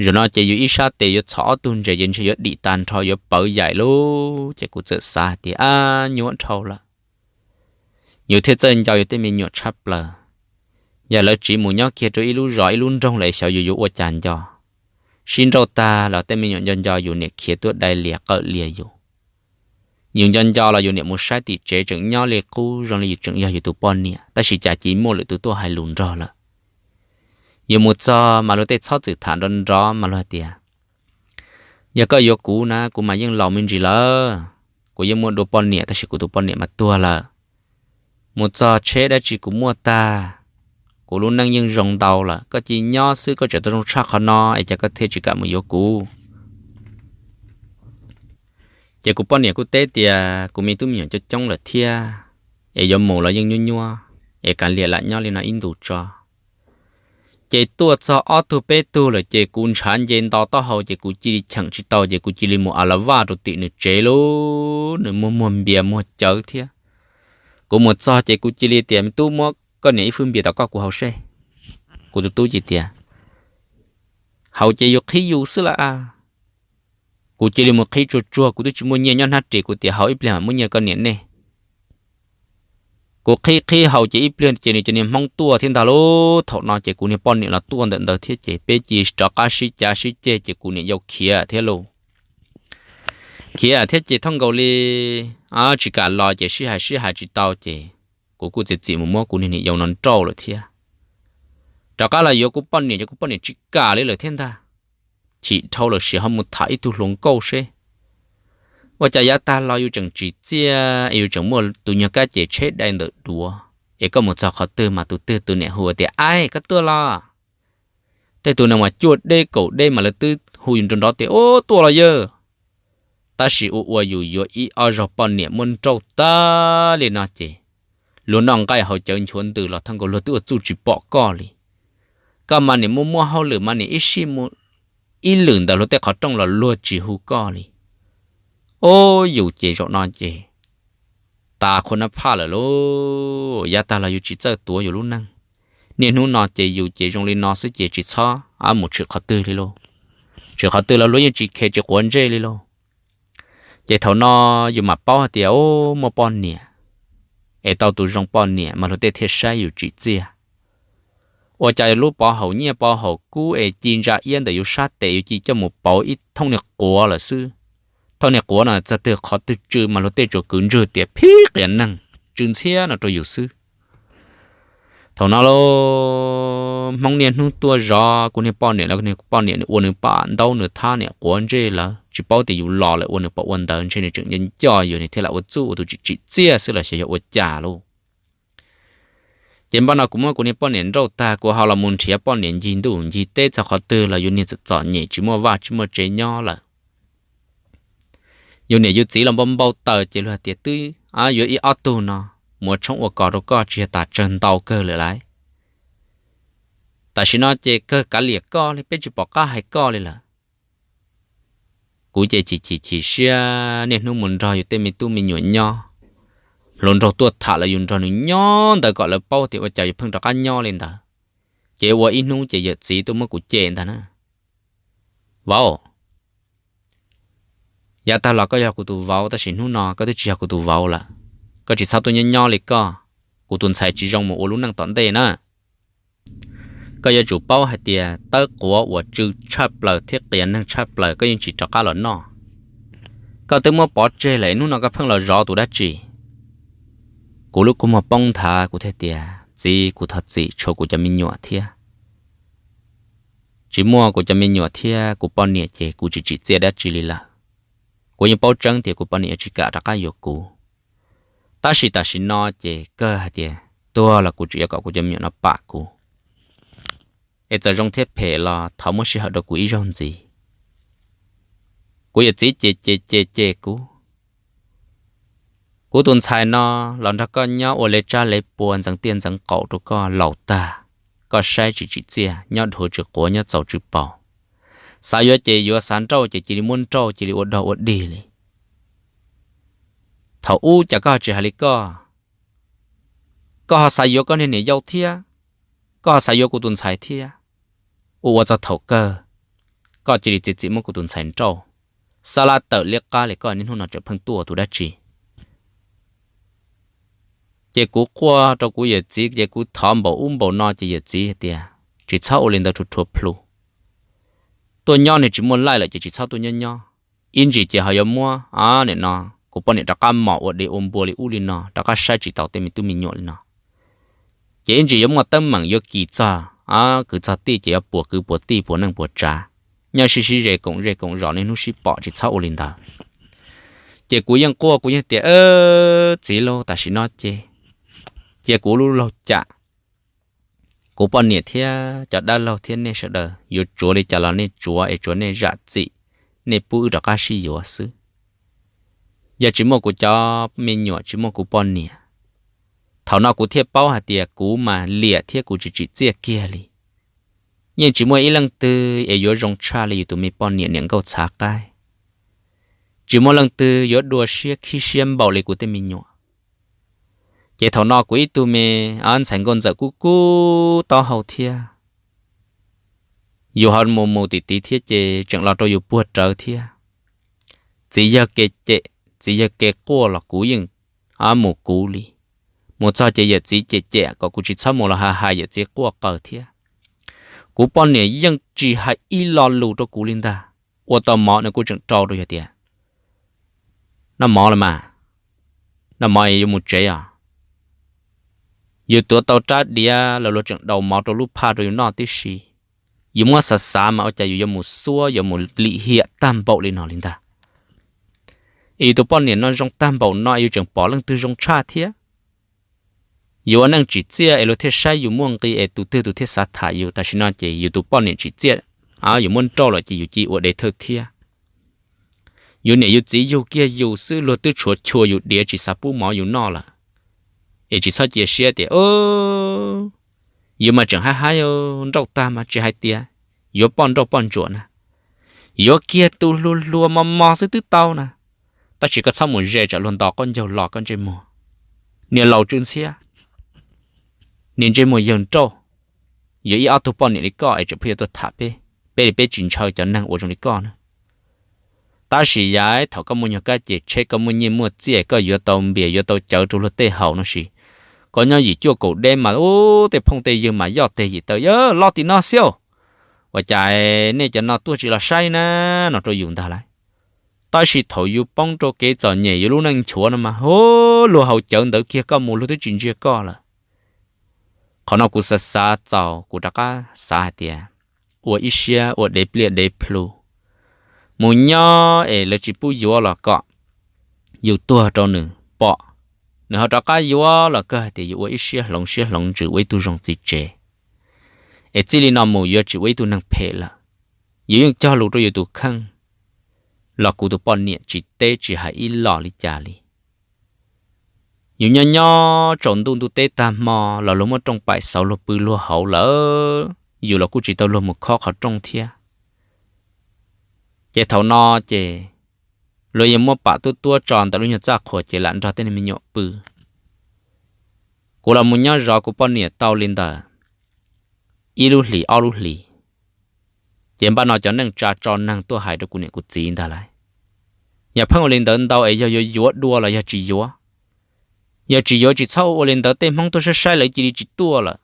Zaum no ces yus ib sab tes yuav txhom ob tug ntses, ces ntshe yuav dim tag nrho, yuav pawv yaim lauj. Ces kuv txawm xav hais tias, ab, nyuab dhau lawm, yus thiaj txawj nco yus tej me nyuam tshaj plaws. Yog lawv tsiv mus nyob kiag rau ib lub zos ib lub nroog lawm, xyov yus yuav ua cas nco. Sib nrauj tag los tej me nyuam nco nco yus niam khiav tuaj dai lias qawm lias yus. Yus nco nco los yus niam mus saib tim tsev tseem nyob li qub, zoo li yus tseem yog yus tus poj niam, tab sis cas cia muaj lwm tus tuaj hais lus nrog lawm. Yus mus txog mas luag tej txhob txwm tham nrov nrov mas luag hais tias, yog koj yuav kuv na, kuv mas yeej laus me ntsis lawm, kuv yeej muaj dua poj niam, tab sis kuv tus poj niam mas tuag lawm. Mus txog tsheb dab tsi kuv muaj tag, kuv lub neej yeej zoo ntau lawm, koj cia nyob xwb, koj tseem tau zoo tshaj qhov no es cas koj thiaj tsis kam mus yuav kuv? Ces kuv poj niam kuj teb tias kuv me tub me nyuam coob coob lawm thiab, es yuav mus los yeej nyuaj nyuaj, es kav liam lam nyob li no ib ntus tso. Ces tuaj txog ob tug peb tug lawm ces kuv ntshav nce nto taub hau ces kuv cia li cheem tsis tau ces kuv cia li mus a la vaj rau tim nws tsev lauj, nws muag muag npias muag cawv thiab. Kuv mus txog ces kuv cia li tias, me tub, muab koj niam ib fwj npias tom koj kuv haus seb. Kuv tus tub cia li tias, haus ces yus qhib yus xwb lawm a. Kuv cia li mus qhib tsuag tsuag, kuv twb tsis muaj nyiaj nyob hnab ris, kuv tias haus ib pliag mam muab nyiaj koj niam nej. Kuv qhib qhib haus ces ib pliag ces nws cov niag hmoob tuaj thiab ntag lauj. Thaum no ces kuv niag poj niam los tuaj ntawm ntawd thiab ces peb cia li rov qab sib cav sib ceg ces kuv niam yau khiav thiab lauj. Khiav thiab ces thooj nkaus li tsis kam los ces sib hais sib hais tsis tau ces kuv kuj txiav txim mus muab kuv niag niam yau no nrauj lawm thiab. Rov qab los yuav kuv poj niam ces kuv poj niam tsis kam li lawm thiab ntag. Chim dhau lawm sim ho mus tham ib tug hluas nkauj seb. Ua cas yav tag los yus tseem tsim txiaj es yus tseem muaj tus nyuag kab ces tsheb dai ntawm duav, es koj mus txog qhov twg mas tus twg tus niam hu tias, aib, koj tuaj los? Tej tus no mas cuaj deb kaum deb mas lawv twb hu yus nrov nrov tias, ub, tuaj los yawg. Tab sis ua ua yus yuav ib ob zaug poj niam muab nrauj tag li no ces luag noj nqaij haus cawv nchuav ntws los thooj nkaus luag twb ua txuj tsis pom koj li. Koj mas niam muaj muaj hauj lwm mas niam ib sij mus ib lwm ntawm luag tej qhov rooj los luag tsis hu koj li. Ub, yus ces zaum no ces tas qhua nab phaj lawm lauj. Yav tag los yus tsis txawj tuav yus lub neej. Niaj hnub no ces yus ces zoo li no xwb ces tsis txhob mus tshwm qhov twg li lauj. Tshwm qhov twg los luag yeej tsis khe tsis quav ntsej li lauj. Ces thaum no yus mam paub hais tias, ub, muaj poj niam es tau tus zoo poj niam mas luag tej thiaj saib yus tsim txiaj. Ua cas lub pov haum nyiaj pov haum kub es ci ntsa iab ntawm yus sab tes yus ci coj mus pauv ib thooj niag quav lawm xwb. Thooj niag quav no txog twg qhov twg tsw mas luag tej tsuas kwv ntswg tias phib qias neeg tsw ntxhiab no rau yus xwb. Thaum no lauj, hmoob niaj hnub tuaj zov kuv niag poj niam los kuv niag poj niam ua nws pam ntaub nws thab niam quav ntsej lawm, tsis paub tias yus los lawm ua nws pom ua ntawd ntshe nws tseem nco nco yus nws thiaj lam ua txuj ua tus tsis tsim txiaj xwb los xyov yog ua cas lauj. Ces npaj no kuv muab kuv niag poj niam nrauj tag kuv ho los mus nrhiav poj niam ncig ntuj ncig teb txog qhov twg los yus niag txom txom nyem tsis muaj vaj tsis muaj tsev nyob lawm. Yus niam yus txiv los npau npau taws ces luag hais tias twb yuav ib ob tug no mus ua tshoob ua kos rau koj tsis yog tas tsawg ntau kawg lawm lauj. Tam sim no ces kawg kav liam koj li, peb tsis pom qab hais koj li lawm. Kuv ces chim chim chim siab niaj hnub mus nrog yus tej me tub me nyuam nyob, hluas nraug tuaj tham los yus nrog nws nyob ntawd kom lawv paub tias ua cas yus pheej rov qab nyob li ntawd. Ces ua ib hnub ces yawm txiv tuaj muab kuv cem ntag na. Vauv, yav tag los koj yog kuv tus vauv tab sis hnub no koj twb tsis yog kuv tus vauv lawm. Koj tsis txhob tuaj nyob nyob li koj, kuv tus ntxhais tsis zoo mus ua lub neej tom ntej na. Koj yuav tsum paub hais tias tawb quav uas tsw tshaj plaws thiab qias neeg tshaj plaws koj yeej tsis rov qab los noj. Koj twb muab pov tseg lawm hnub no koj pheej los zov tus dab tsi? Kuv lub kua muag poob nthav kuv thiaj tias, txiv, kuv thov txim tshuav kuv cov me nyuam thiab. Tsis muaj kuv cov me nyuam thiab kuv poj niam ces kuv tsis tsim txiaj dab tsi li lawm. Kuv yeej paub tseeb tias kuv poj niam yuav tsis kam rov qab yuav kuv. Tab sis tam sim no ces kawg hais tias tuag los kuv tseem yuav kom kuv cov me nyuam no pam kuv. Es txawm zoo thiab phem los thov muab sij hawm rau kuv ib zaug ntxiv. Kuv yawm txiv ces ces ces ces kuv. Kuv tus ntxhais no los nrog koj nyob ua le tsab le pua ntxeev tiaj ntxeev qaum rau koj laus tag, koj saib tsis tsim txiaj, nyob dhuav tsw quav nyob txaus tsw paus. Xav yuav ces yuav, xav nrauj ces cia li muab nrauj cia li ua dog ua dig li. Thaum ub cas koj tsis hais li koj? Koj ho xav yuav koj niag niam yau thiab, koj ho xav yuav kuv tus ntxhais thiab, ua ua txog thaum kawg koj cia li txiav txim muab kuv tus ntxhais nrauj, xab lab tawm liab qab li, koj niaj hnub no tseem pheej tuaj ua tus dab tsi? Ces kuv quaj rau kuv yawm txiv ces kuv thov npaum ub npaum no ces yawm txiv tias, tsis txhob ua li ntawd rhuav rhuav plhu. Tuaj nyob niag tsis muaj laij lawm ces tsis txhob tuaj nyob nyob. Ib ntsis ces ho yuav muab, a, nim no kuv poj niam rov qab mos ua dev ua npua li ub li no, rov qab saib tsis taus tej me tub me nyuam li no. Ces ib ntsis yuav muaj teeb meem yuav kis txog, a, kwv txog tij ces yuav puas kwv puas tij puas neej puas tsav. Nyob sib sib ze koom ze koom zos niaj hnub sib pom, tsis txhob ua li ntawd. Ces kuv yeej quaj, kuv yeej tias, txiv lauj, tam sim no ces cia kuv lub laug cam, kuv poj niam thiab cov dab laug thiab nej sawv daws yuav tsuav li cas los nej tsuav es tsuav nej zam txim, nej pub wb rov qab sib yuav xwb. Yog tsis muaj kuv cov me nyuam, tsis muaj kuv poj niam, thaum no kuv thiaj paub hais tias kuv mas liam thiab kuv tsis tsim txiaj kiag li. Yeej tsis muaj ib leej twg es yuav zoo tshaj li yus tus me poj niam niam nkauj txhav qaib. Tsis muaj leej twg yuav dua siab khib siab npaum li kuv tej me nyuam. Ces thaum no kuv ib tug me ntxhais nkauj ntxawm kub kub taub hau thiab, yus ho mus mus tim tid thiab ces tseem los rau yus puag rawv thiab. Txiv yawg kev cem, txiv yawg kev quaj los kuv yeej mus kuv li. Mus txog ces yawm txiv cem cem kom kuv tsis txhob mus los hais hais yawm txiv quaj qaws thiab. Kuv poj niam yeej tsis hais ib lo lus rau kuv li ntag. Ua tau mov nws kuj tseem rau rau yus tias, noj mov los mas, noj mov yuav mus tsev os. Yus tuav tau rab diav los luag tseem daus mov rau lub phaj rau yus noj tib si. Yus muab xav xav mas ua cas yus yuav mus xuab yuav mus lim hiam tag npaum li no li ntag. Es yus tus poj niam no zoo tag npaum no es yus tseem pom leej twg zoo tshaj thiab. Yus ua neej tsim txiaj es luag thiaj saib yus muaj nqi es tus twg tus thiaj xav tham yus. Tam sim no ces yus tus poj niam tsim txiaj, yus muab nrauj lawm ces yus cia ua dev thawj thiab. Yus niam yus txiv yug kiag yus xwb luag twb tshuav chua yus diav tsis xav pub mov yus noj lawm. Es tsis txhob cia siab tias, yus mas tseem haib haib nrauj tag mas tsis hais tias yuav poj nrauj poj ntsuam na, yuav kiag tus hluas hluas mos mos xwb twb tau na. Tab sis koj txhob mus ze tsam luag nto qaub ncaug los koj ntsej muag. Niag laus tsw ntxhiab, niag ntsej muag yawg nrauj, yuav ib ob tug poj niam li koj es tseem pheej yuav tuaj tham peb, peb li peb tsis ntshaw cov neeg ua zoo li koj na. Tab sis yav thaum koj muaj nyuag kab ces tsheb koj muaj nyiaj muaj txiaj koj yuav tau npias yuav tau cawv rau luag tej haus no sis, koj nyob yim cuaj kaum deb mas ub tej phooj tej ywg mas yoj teg yim taw yog los tim no xwb. Ua cas nej cov no tuaj tsis los saib na, no rau yus ntag lauj. Tab sis thaum yus poob rau kev txom nyem yus lub neej nchuav no mas hu, luag haus cawv ntawd kiag koj mus luag twb tsis ntsia koj lawm. Qhov no kuv xav xav txaus kuv rov qab xav hais tias ua ib siab ua dev pliaj dev plhu, mus nyob es lawv tsis pub yuav los kom yus tuag rau nws pom, nws ho rov qab yuav los kawg hais tias yus ua ib siab hloov siab hloov ntsws ua ib tug zoo txiv tsev, es txij li no mus yuav tsis ua ib tug neeg phem lawm. Yus yeej cog lus rau yus tus kheej los kuv tus poj niam tsis teb tsis hais ib los li cas li. Yus nyob nyob tsaus ntuj ntuj teb tag hmo los luag muab rooj paim xauv luag pw luag hauv lawm, yus los kuj tsis tau luag mus khob qhov rooj thiab. Ces thaum no ces luag yeej muab pam tuab tuab tso ntawm lub nyuag txaj qhua ces lam nrog tej me nyuam pw. Kuv los mus nyob zov kuv poj niam tau li ntawm ib lub hlis ob lub hlis, ces npaj no cov neej tsa tso neeg tuaj hais rau kuv niam kuv txiv ntag lauj. Yog pheej ua li ntawd ntau es yog yuav yuav dua los yog tsis yuav? Yog tsis yuav tsis txhob ua li ntawd, tej Hmoob tuaj saib saib lawv cia li tsis tuaj lawm.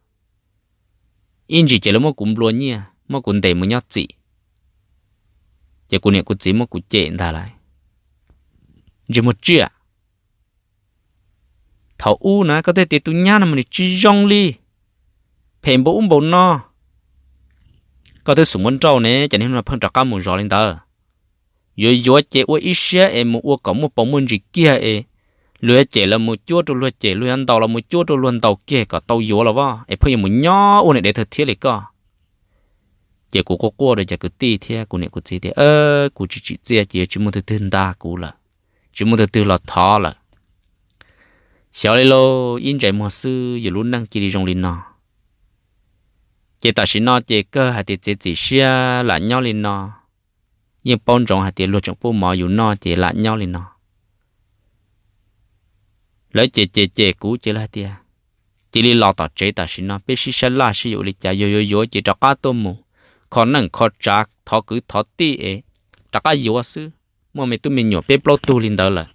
Ib ntsis ces lawv muab kuv nplua nyiaj muab kuv ntes mus nyob txim, ces kuv niam kuv txiv muab kuv cem ntag lauj. Ntsej muag tsiaj, thaum ub na koj twb tias tus nyab no mas nws tsis zoo li, phem npaum ub npaum no, koj twb xum muab nrauj ne, cas niaj hnub no pheej rov qab mus zov li ntawd? Yuav yuav ces ua ib siab es mus ua kom muaj paus muaj ntsis kiag es luag yuav cem los mus cuab rau luag cem, luag yuav ntaus los mus cuab rau luag ntaus kiag kom tau yuav los as, es pheej yuav mus nyob ua niam dev thawj thiab li koj. Ces kuv quaj quaj rau cov kwv tij thiab kuv niam kuv txiv tias, kuv tsis tsim txiaj ces yuav tsis muaj tus twg nta kuv lawm, tsis muaj tus twg los thov lawm. Xyov li lauj, ib ntsais muag xwb yus lub neej cia li zoo li no. Ces tam sim no ces kawg hais tias txiav txim siab lam nyob li no, yeej paub ntsoov hais tias luag tseem pub mov yus noj ces lam nyob li no. Lawv ces cem cem kuv ces lawv hais tias, cia li los tom tsev tam sim no, peb sib sab laj sib yuav ua li cas, yog yuav yuav ces rov qab tuaj mus kho neej kho tsav, thov kwv thov tij es rov qab yuav xwb. Muaj me tub me nyuam peb plaub tug li ntawd lawm,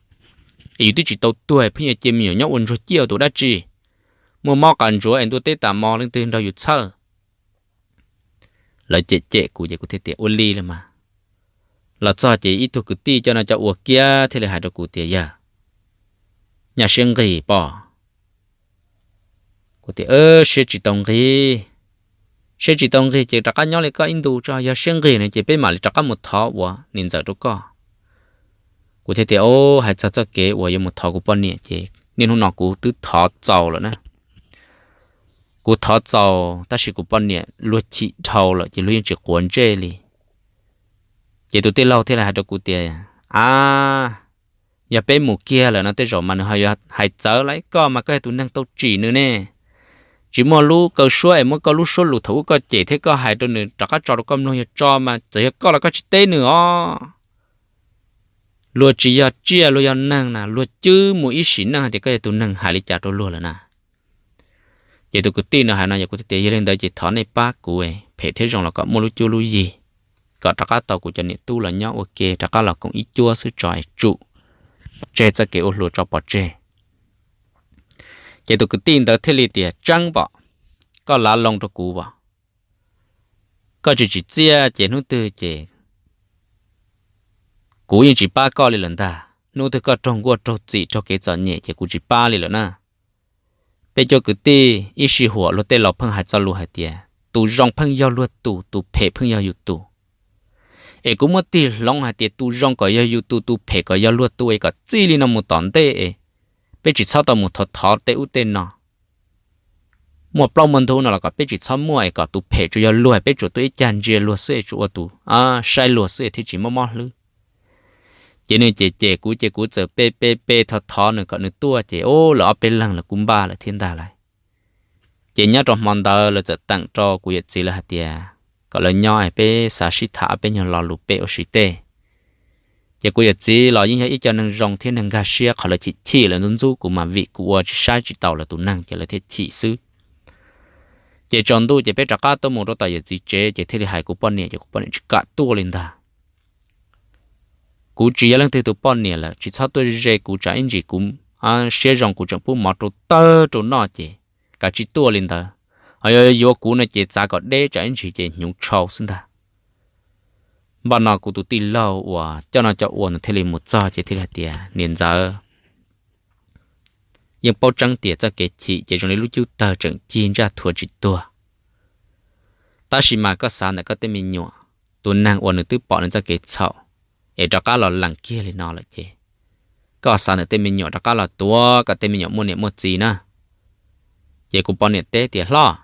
es yus twb tsis tau tuag, pheej yuav cia me nyuam nyob ua ntsuag ciaj ua tus dab tsi? Muaj mob qas ntsuav es ntuj teb tas hmo leej twg nrog yus txhawj? Lawv cem cem kuv ces kuv thiaj tias ua li los mas. Los txog ces ib tug kwv tij coj no coj ua kiag thiaj li hais rau kuv tias, yawg, nyaj siab nqig pob. Kuv tias siab tsis tau nqig. Siab tsis tau nqig ces rov qab nyob li koj ib ntus tso, yog siab nqig no ces peb mam li rov qab mus thov ua niam ntxawm rau koj. Kuv thiaj tias, o, hais txog txoj kev uas yuav mus thov kuv poj niam ces niaj hnub no kuv twb thov txaus lawm na. Kuv thov txaus tab sis kuv poj niam luag chim dhau lawm ces luag yeej tsis quav ntsej li. Ces tus tij laug thiaj li hais rau kuv tias, a, yog peb mus kiag lawm no tej zaum mas nws ho yuav hais txawv lawm, koj mas koj yog tus neeg tau tsim nws ne. Tsis muaj lub kaw suab es muab koj lub suab lus thaum ub koj cem thiab koj hais rau nws rov qab tso rau koj mloog, yog tso mas txawm yog koj los koj tsis teb nws os. Luag tsis yog tsiaj, luag yog neeg na, luag cwb mus ib sim neej hais tias koj yog tus neeg hais li cas rau luag lawm na. Ces tus kwv tij no hais no ces kuv thiaj tias yog li ntawd ces thov nej pab kuv, phem thiab zoo los kom muaj lub cuab lub yig, kom rov qab tau kuv cov niam tub los nyob ua ke, rov qab los koom ib cuab xwb tso es tsum tseg txoj kev ua hluas tso pov tseg. Ces tus kwv tij ntawd thiaj li tias tseeb pom, koj lav loo rau kuv pom, koj tsis tsim txiaj ces hnub twg ces kuv yeej tsis pab koj li lawm ntag. Hnub twg koj raug nkuaj raug txim raug kev txom nyem ces kuv tsis pab li lawm na. Peb cov kwv tij ib sij huam luag tej laus pheej hais txoj lus hais tias tus zoo pheej yog luag tus, tus phem pheej yog yus tus. Es kuv muab tig hloov hais tias tus zoo kom yog yus tus, tus phem kom yog luag tus es kom txij li no mus tom ntej es peb tsis txhob tau mus thov thov tej ub tej no. Muaj plaub muaj ntug no los kom peb tsis txhob muaj es kom tus phem tsuas yog luag, peb tsuas tuaj ib cag ntsia luag xwb es tsuas ua tus saib luag xwb thiaj tsis mob mob hlwb. Ces nws cem cem kuv ces kuv txawm pe pe pe thov thov nws kom nws tuaj ces ub lawv ob peb leeg lawv kuj npaj lawm thiab ntag lauj. Ces nyob rau hmo ntawd lawv txawm teem rau kuv yawm txiv lawv hais tias kom lawv nyob es peb xav sib tham ob peb nyuag lo lus pem ua si tej. Ces kuv yawm txiv los yeej yog ib co neeg zoo thiab neeg nkag siab, qhov lawv chim chim lawv ntxub ntxub kuv mas vim kuv ua tsis saib tsis taus lawv tus neeg ces lawv thiaj chim xwb. Ces tsaus ntuj ces peb rov qab tuaj mus rau tom yawm txiv tsev ces thiaj li hais kuv poj niam ces kuv poj niam tsis kam tuaj li ntag. Kuv tsis yog leej twg tus poj niam lawm, tsis txhob tuaj ze kuv, tsam ib ntsis kuv siab zoo kuv tseem pub mov rau tawg rau noj ces kav tsij tuaj li ntawd. Ho yog yuav kuv no ces txav kom deb, tsam ib ntsis ces hnyuv tshau xwb ntag. Npaj no kuv tus tij laug uas coj noj coj ua nws thiaj li mus txog ces thiaj li hais tias niam ntxawm, yeej paub tseeb tias txoj kev chim ces zoo li lub cub tawg tseem cig ntsaj thuav tsis tuag. Tab sis mas koj xav ntawm koj tej me nyuam, tus neeg uas nws twb pom nws txoj kev txhaum es rov qab los lees kiag li no lawm ces koj xav ntawm tej me nyuam rov qab los tuav kom tej me nyuam muaj niam muaj txiv na. Ces kuv poj niam teb tias hlob,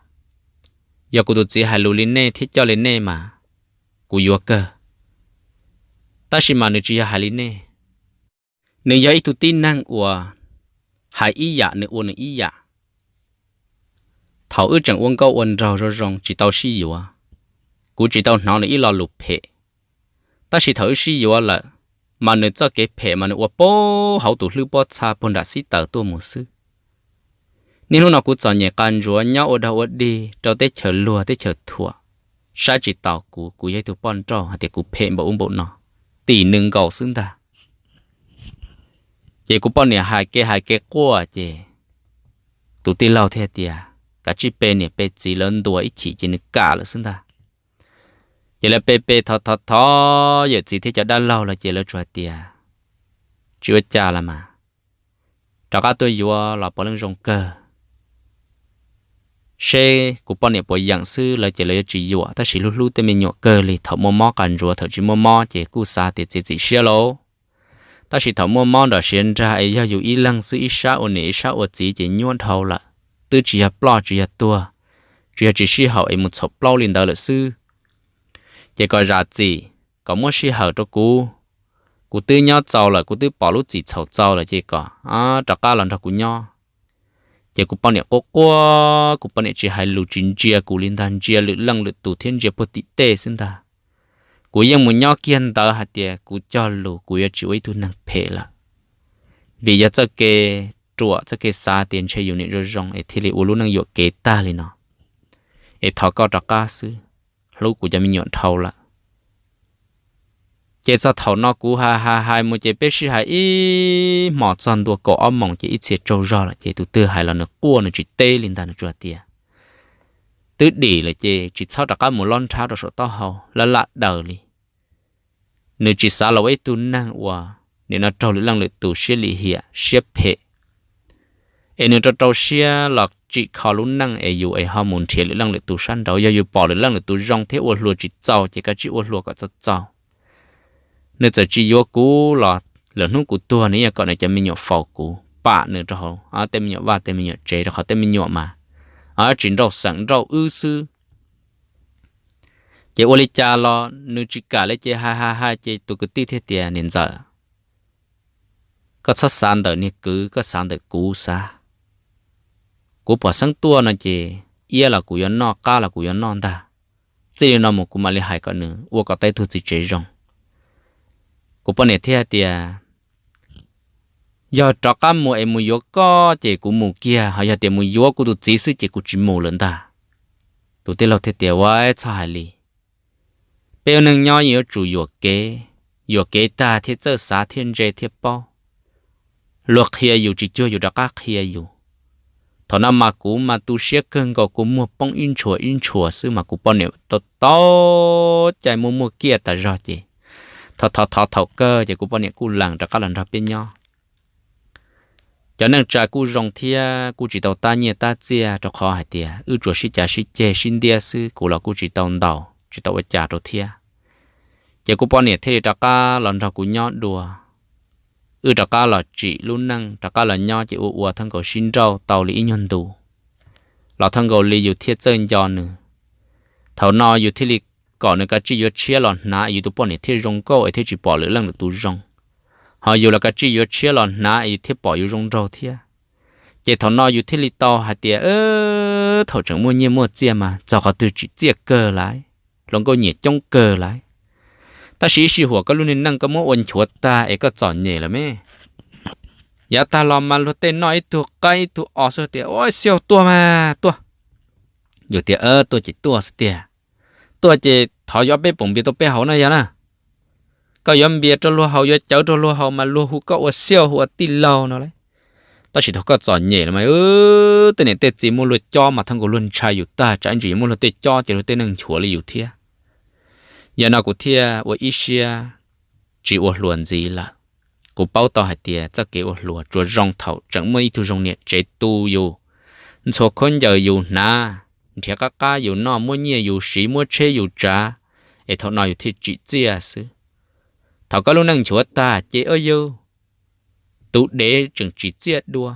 yog kuv tus txiv hais lus li nej thiab coj li nej mas kuv yuav kawg. Tab sis mas nws tsis yog hais li nej. Nws yog ib tug tib neeg uas hais ib yam nws ua nws ib yam. Thaum wb tseem ua nkauj ua nraug zoo zoo tsis tau sib yuav, kuv tsis tau hnov nws ib lo lus phem. Tab sis thaum wb sib yuav lawm, mas nws txoj kev phem mas nws ua puag hauv tus hlwb pob txha puag nram xib taws tuaj mus xwb. Niaj hnub no kuv txom nyem qas ntsuav nyob ua dog ua dig rau teb chaws luag teb chaws thuam, saib tsis taus kuv, kuv yog ib tug poj nrauj hais tias kuv phem npaum ub npaum no, tim nws nkaus xwb ntag. Ces kuv poj niam hais kev hais kev quaj ces tus tij laug thiaj tias kav tsij pe niam pe txiv, lawv ntuas ib chim ces nws kam lawm xwb ntag. Ces lawv pe pe thov thov thov yawm txiv thiab cov dab laug los ces lawv tsuas hais tias tsis ua cas los mas, rov qab tuaj yuav los puav leej zoo kawg. Seb kuv poj niam puas yeem xwb, lawv ces lawv yuav tsis yuam, tab sis hlub hlub tej me nyuam kawg li. Thaum muaj mob qas ntsuav, thaum tsis muaj mob ces kuj xav tias txiav txim siab lauj. Tab sis thaum muaj mob nram siav nrag es yog yus ib leeg xwb, ib sab ua niam ib sab ua txiv ces nyuaj dhau lawm. Twb tsis yog ploj tsis yog tuag, tsuas yog tsis sij haum es mus txhaum plaub li ntawd lawm xwb. Ces kom zam txim, kom muab sij hawm rau kuv. Kuv twb nyob txaus lawm, kuv twb pom lub txim txhaum txaus lawm ces kom rov qab los nrog kuv nyob. Ces kuv poj niam quaj quaj, kuv poj niam tsis hais lus tsis ntsia kuv li ntag, ntsia lwm leej lwm tus thiab ntsia puag tim tej xwb ntag. Kuv yeej mus nyob kiag ntawd hais tias kuv cog lus kuv yuav tsis ua ib tug neeg phem lawm, vim yog txoj kev ruam txoj kev xav tias ntshe yus niam zoo zoo es thiaj li ua lub neej yuam kev tag li no, es thov koj rov qab xwb, hlub kuv cov me nyuam dhau lawm. Ces txog thaum no kuv hais hais hais mus ces peb sib hais ib hmos txog ntua kaum ob moos ces ib txhia tsaug zog lawm ces tus twg hais los nws quaj nws tsis teb li ntag, nws tsuas hais tias twb dim lawm ces tsis txhob rov qab mus lob nrhab rau saum taub hau laj laj daws li. Nws tsis xav los ua ib tug neeg uas nim no raug lwm leej lwm tus siab lim hiam siab phem, es nws rau rau siab los tsim kho lub neej es yus es ho mus nrhiav lwm leej lwm tus sab nraud. Yog yus pom lwm leej lwm tus zoo thiab ua hluas tsis txaus ces koj tsij ua hluas kom txaus txaus. Nws txawm tsis yuav kuv los lwm hnub kuv tuag nws yeej kom nws cov me nyuam faus kuv, pam nws rau hauv tej me nyuam vaj tej me nyuam tsev, rau qhov tej me nyuam mas tsis nrauj xeem nrauj wb xwb. Ces ua li cas los nws tsis kam li ces hais hais hais ces tus kwv tij thiaj tias, niam ntxawm, koj txhob xav ntawm niag kwv, koj xav ntawm kuv xav. Kuv pom xeeb tuaj no ces iab los kuv yuav noj, qab los kuv yuav noj ntag. Txij li no mus kuv mam li hais kom nws ua kom tau ib tug txiv tsev zoo. Kuv poj niam thiaj tias, yog rov qab mus es mus yuav koj ces kuv mus kiag, ho yog tias mus yuav kuv tus txiv xwb ces kuv tsis mus lawm ntag. Tus tij laug thiaj tias, ua txhob hais li, peb ua neej nyob yeej yuav tsum yuam kev, yuam kev tag thiaj txawj xav thiaj ntse thiaj paub. Luag qhia yus tsis cuag yus rov qab qhia yus. Thaum no mas kuv mas tu siab kawg nkaus, kua muag poob ib ntshua ib ntshua xwb mas kuv poj niam tau tau cai muaj muaj kiaj tas zog ces thov thov thov thaum kawg ces kuv poj niam kuj lees rov qab los nrog peb nyob. Cov neej tsa kuj zoo thiab kuj tsis tau tab nyiaj tab txiaj rau qhov hais tias wb tsuas sib cav sib ceg sib ntiab xwb, kuv los kuj tsis tau ntaus tsis tau ua cas rau thiab. Ces kuv poj niam thiaj li rov qab los nrog kuv nyob dua. Wb rov qab los tsim lub neej rov qab los nyob ces ua ua thaj nkaus sib nrauj tau li ib nyuag ntu, los thaj nkaus li yus thiaj txawj nco nws. Thaum no yus thiaj li kom nws kav tsij yuav tshiab los hnav, yus tus poj niam thiaj zoo nkauj es thiaj tsis pom lwm leej lwm tus zoo. Ho yus los kav tsij yuav tshiab los hnav es yus thiaj pom yus zoo nraug thiab. Ces thaum no yus thiaj li tau hais tias, thaum tseem muaj nyiaj muaj txiaj mas txog qhov twg tsim txiaj kawg lawm, hluas nkauj nyiam coob kawg lawm. Tab sis ib sij huam koj lub niag neej koj muab ua nchuav tag es koj txom nyem lawm me. Yav tag los mas luag tej noj ib tug qaib ib tug os xwb tias, ua xiau tuaj mas tuaj. Yus tias, tuaj ces tuaj xwb tiag. Tuaj ces thov yuav ob peb poom npias tuaj peb haus no yog na. Koj yuav npias rau luag haus, yuav cawv rau luag haus mas luag hu koj ua xiau hu ua tij laug no lauj. Tab sis thaum koj txom nyem los mas tej niam tej txiv muaj luag cob mas thaj nkaus luag ntshai yus tag, tsam ib ntsis yuav muaj luag tej cob ces luag tej neeg nchuav li yus thiab. Yog no kuv thiaj ua ib siab tsis ua hluas ntxiv lawm. Kuv paub tau hais tias txoj kev ua hluas tsuas zoo thaum tseem muaj ib tug zoo niam tsev tu yus, ntxhua khaub ncaws yus hnav, nrhiav qab qab yus noj, muab nyiaj yus siv, muab tsheb yus tsav, es thaum no yus thiaj tsim txiaj xwb. Thaum koj lub neej nchuav tag ces yus tus dev tseem tsim txiaj dua.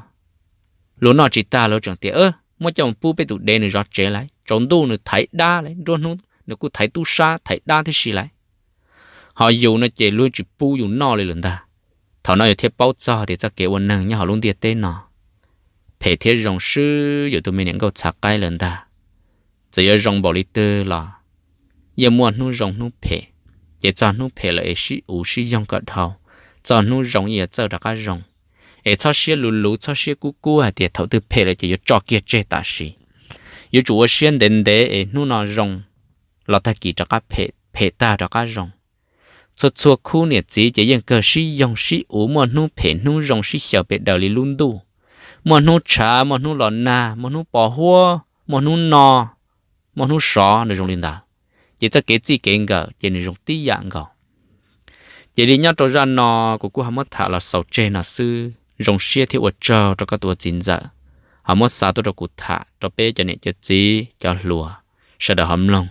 Luag noj tsis tag luag tseem tias, muab coj mus pub peb tus dev nws zov tsev lawm, tsaus ntuj nws thaiv dab lawm, nruab hnub nws kuj thaiv tub sab thaiv dab tib si lawm. Ho yus no ces luag tsis pub yus noj li lawm ntag. Thaum no yus thiaj paub txog tias txoj kev ua neeg nyob hauv lub ntiaj teb no phem thiab zoo swb yus tus me niam nkauj txhav qaib lawm ntag. Txawm yuav zoo npaum li twg los yeej muaj hnub zoo hnub phem, ces txog hnub phem lawm es sib uv sib yoog kom dhau, txog hnub zoo yuav txawj rov qab zoo. Es txhob siab luv luv, txhob siab kub kub hais tias thaum twg phem lawm ces yuav tso kiag tseg tam sim. Yuav tsum ua siab ntev ntev es hnub no zoo los tag kis rov qab phem, phem tag rov qab zoo. Txhua txhua khub niam txiv ces yeej kawg sib yoog sib uv, muaj hnub phem hnub zoo sib xyaw pes daws li lub ntuj. Muaj hnub tshav, muaj hnub los nag, muaj hnub pos huab, muaj hnub no, muaj hnub sov, nws zoo li ntawd. Ces txoj kev txij kev nkawm ces nws zoo tib yam nkaus. Ces li nyob rau zaj no kuv kuj ho muab tham los xaus tseg no xwb. Zoo siab thiab ua tsaug rau koj tus ua txiv ntxawm ho muab xa tuaj rau kuv tham rau peb cov niam cov txiv cov hluas sawv daws ho mloog,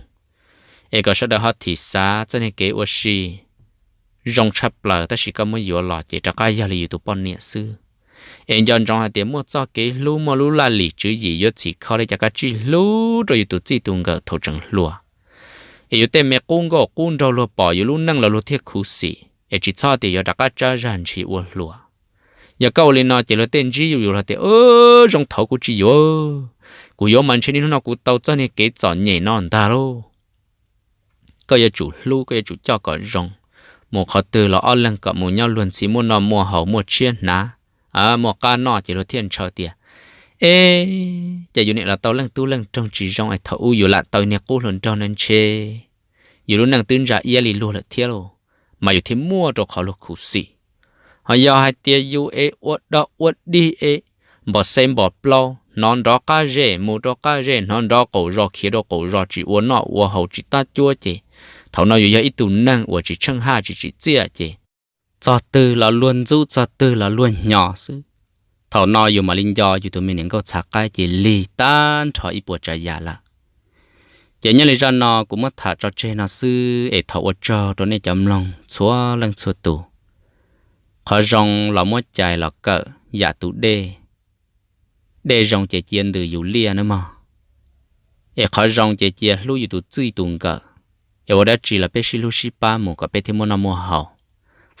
es kom sawv daws ho thim xav txoj niag kev ua si zoo tshaj plaws, tab sis koj muab yuav los ces rov qab yog li yus tus poj niam xwb. Es nco ntsoov hais tias muaj txoj kev hlub, muaj lub laj lim tswv yim yuav txhim kho li cas koj tsij hlub rau yus tus txij tus nkawm thaum tseem hluas. Es yus tej me qub nkauj qub nraug luag pom yus lub neej los luag thiaj khuv xim, es tsis txhob tias yuav rov qab tsab zag ntshis ua hluas. Yog koj ua li no ces luag tej ntsib yus yus los tias, zoo thaum kuv tsis yuav, kuv yuav mas ntshe niaj hnub no kuv tau txoj niag kev txom nyem no ntag lauj. Koj yuav tsum hlub, koj yuav tsum coj kom zoo, mus qhov twg los ob leeg kom mus nyob luag ntxhi, muaj noj muaj haus, muaj tshiab hnav, muaj qab noj ces luag thiaj ntshaw tias, e, ces yus niam los tau leej tub leej nraug tsis zoo es thaum ub yus lam tau niag qub hluas nraug na ntshe yus lub neej twb ntsa iab li luag lawm thiab lauj, mas yus thiaj muaj rau qhov luag khuv xim. Ho yog hais tias yus es ua dog ua dig es npos xeb npos plaub, hnov nrov qab zej mus rau qab zej, hnov nrov qaum zos khiav rau qaum zos, tsis ua noj ua haus tsis tab cuab ces thaum no yus yog ib tug neeg uas tsis tsheej haj tsis tsim txiaj ces txog twg los luag ntxub, txog twg los luag hnyos xwb. Thaum no yus mam li nco yus tus me niam nkauj txhav qaib ces lig tag nrho ib puas tsav yam lawm. Ces nyob li zaj no kuv muab tham tso tseg no xwb es thov ua tsaug rau nej cov mloog txhua leej txhua tus. Qhov zoo los muab cais los kawm yam tus dej. Dej zoo ces cia ntws yus liaj nawb mog. Es qhov zoo ces cia hlub yus tus txij tus nkawm. Es ua dab tsi los peb sib hlub sib pab mus kom peb thiaj muaj noj muaj haus.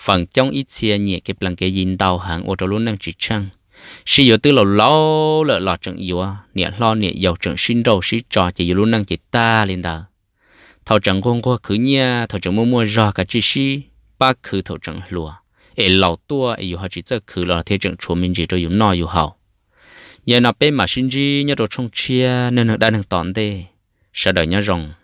Feem coob ib txhia nyiam kev plees kev yi ntau heev ua rau lub neej tsis tsheej. Sib yuav twb laus laus lawm los tseem yuav, niam hlob niam yau tseem sib nrauj sib tso ces yus lub neej ces tag li ntawd. Thaum tseem nquag nquag khwv nyiaj, thaum tseem muaj muaj zog kav tsij sib pab khwv thaum tseem hluas, es laus tuaj es yus ho tsis txawj khwv los thiaj tseem tshuav me ntsis rau yus noj yus haus. Yog no peb mam sib ntsib nyob rau tshooj tshiab neej neeg dab neeg tom ntej. Sawv daws nyob zoo.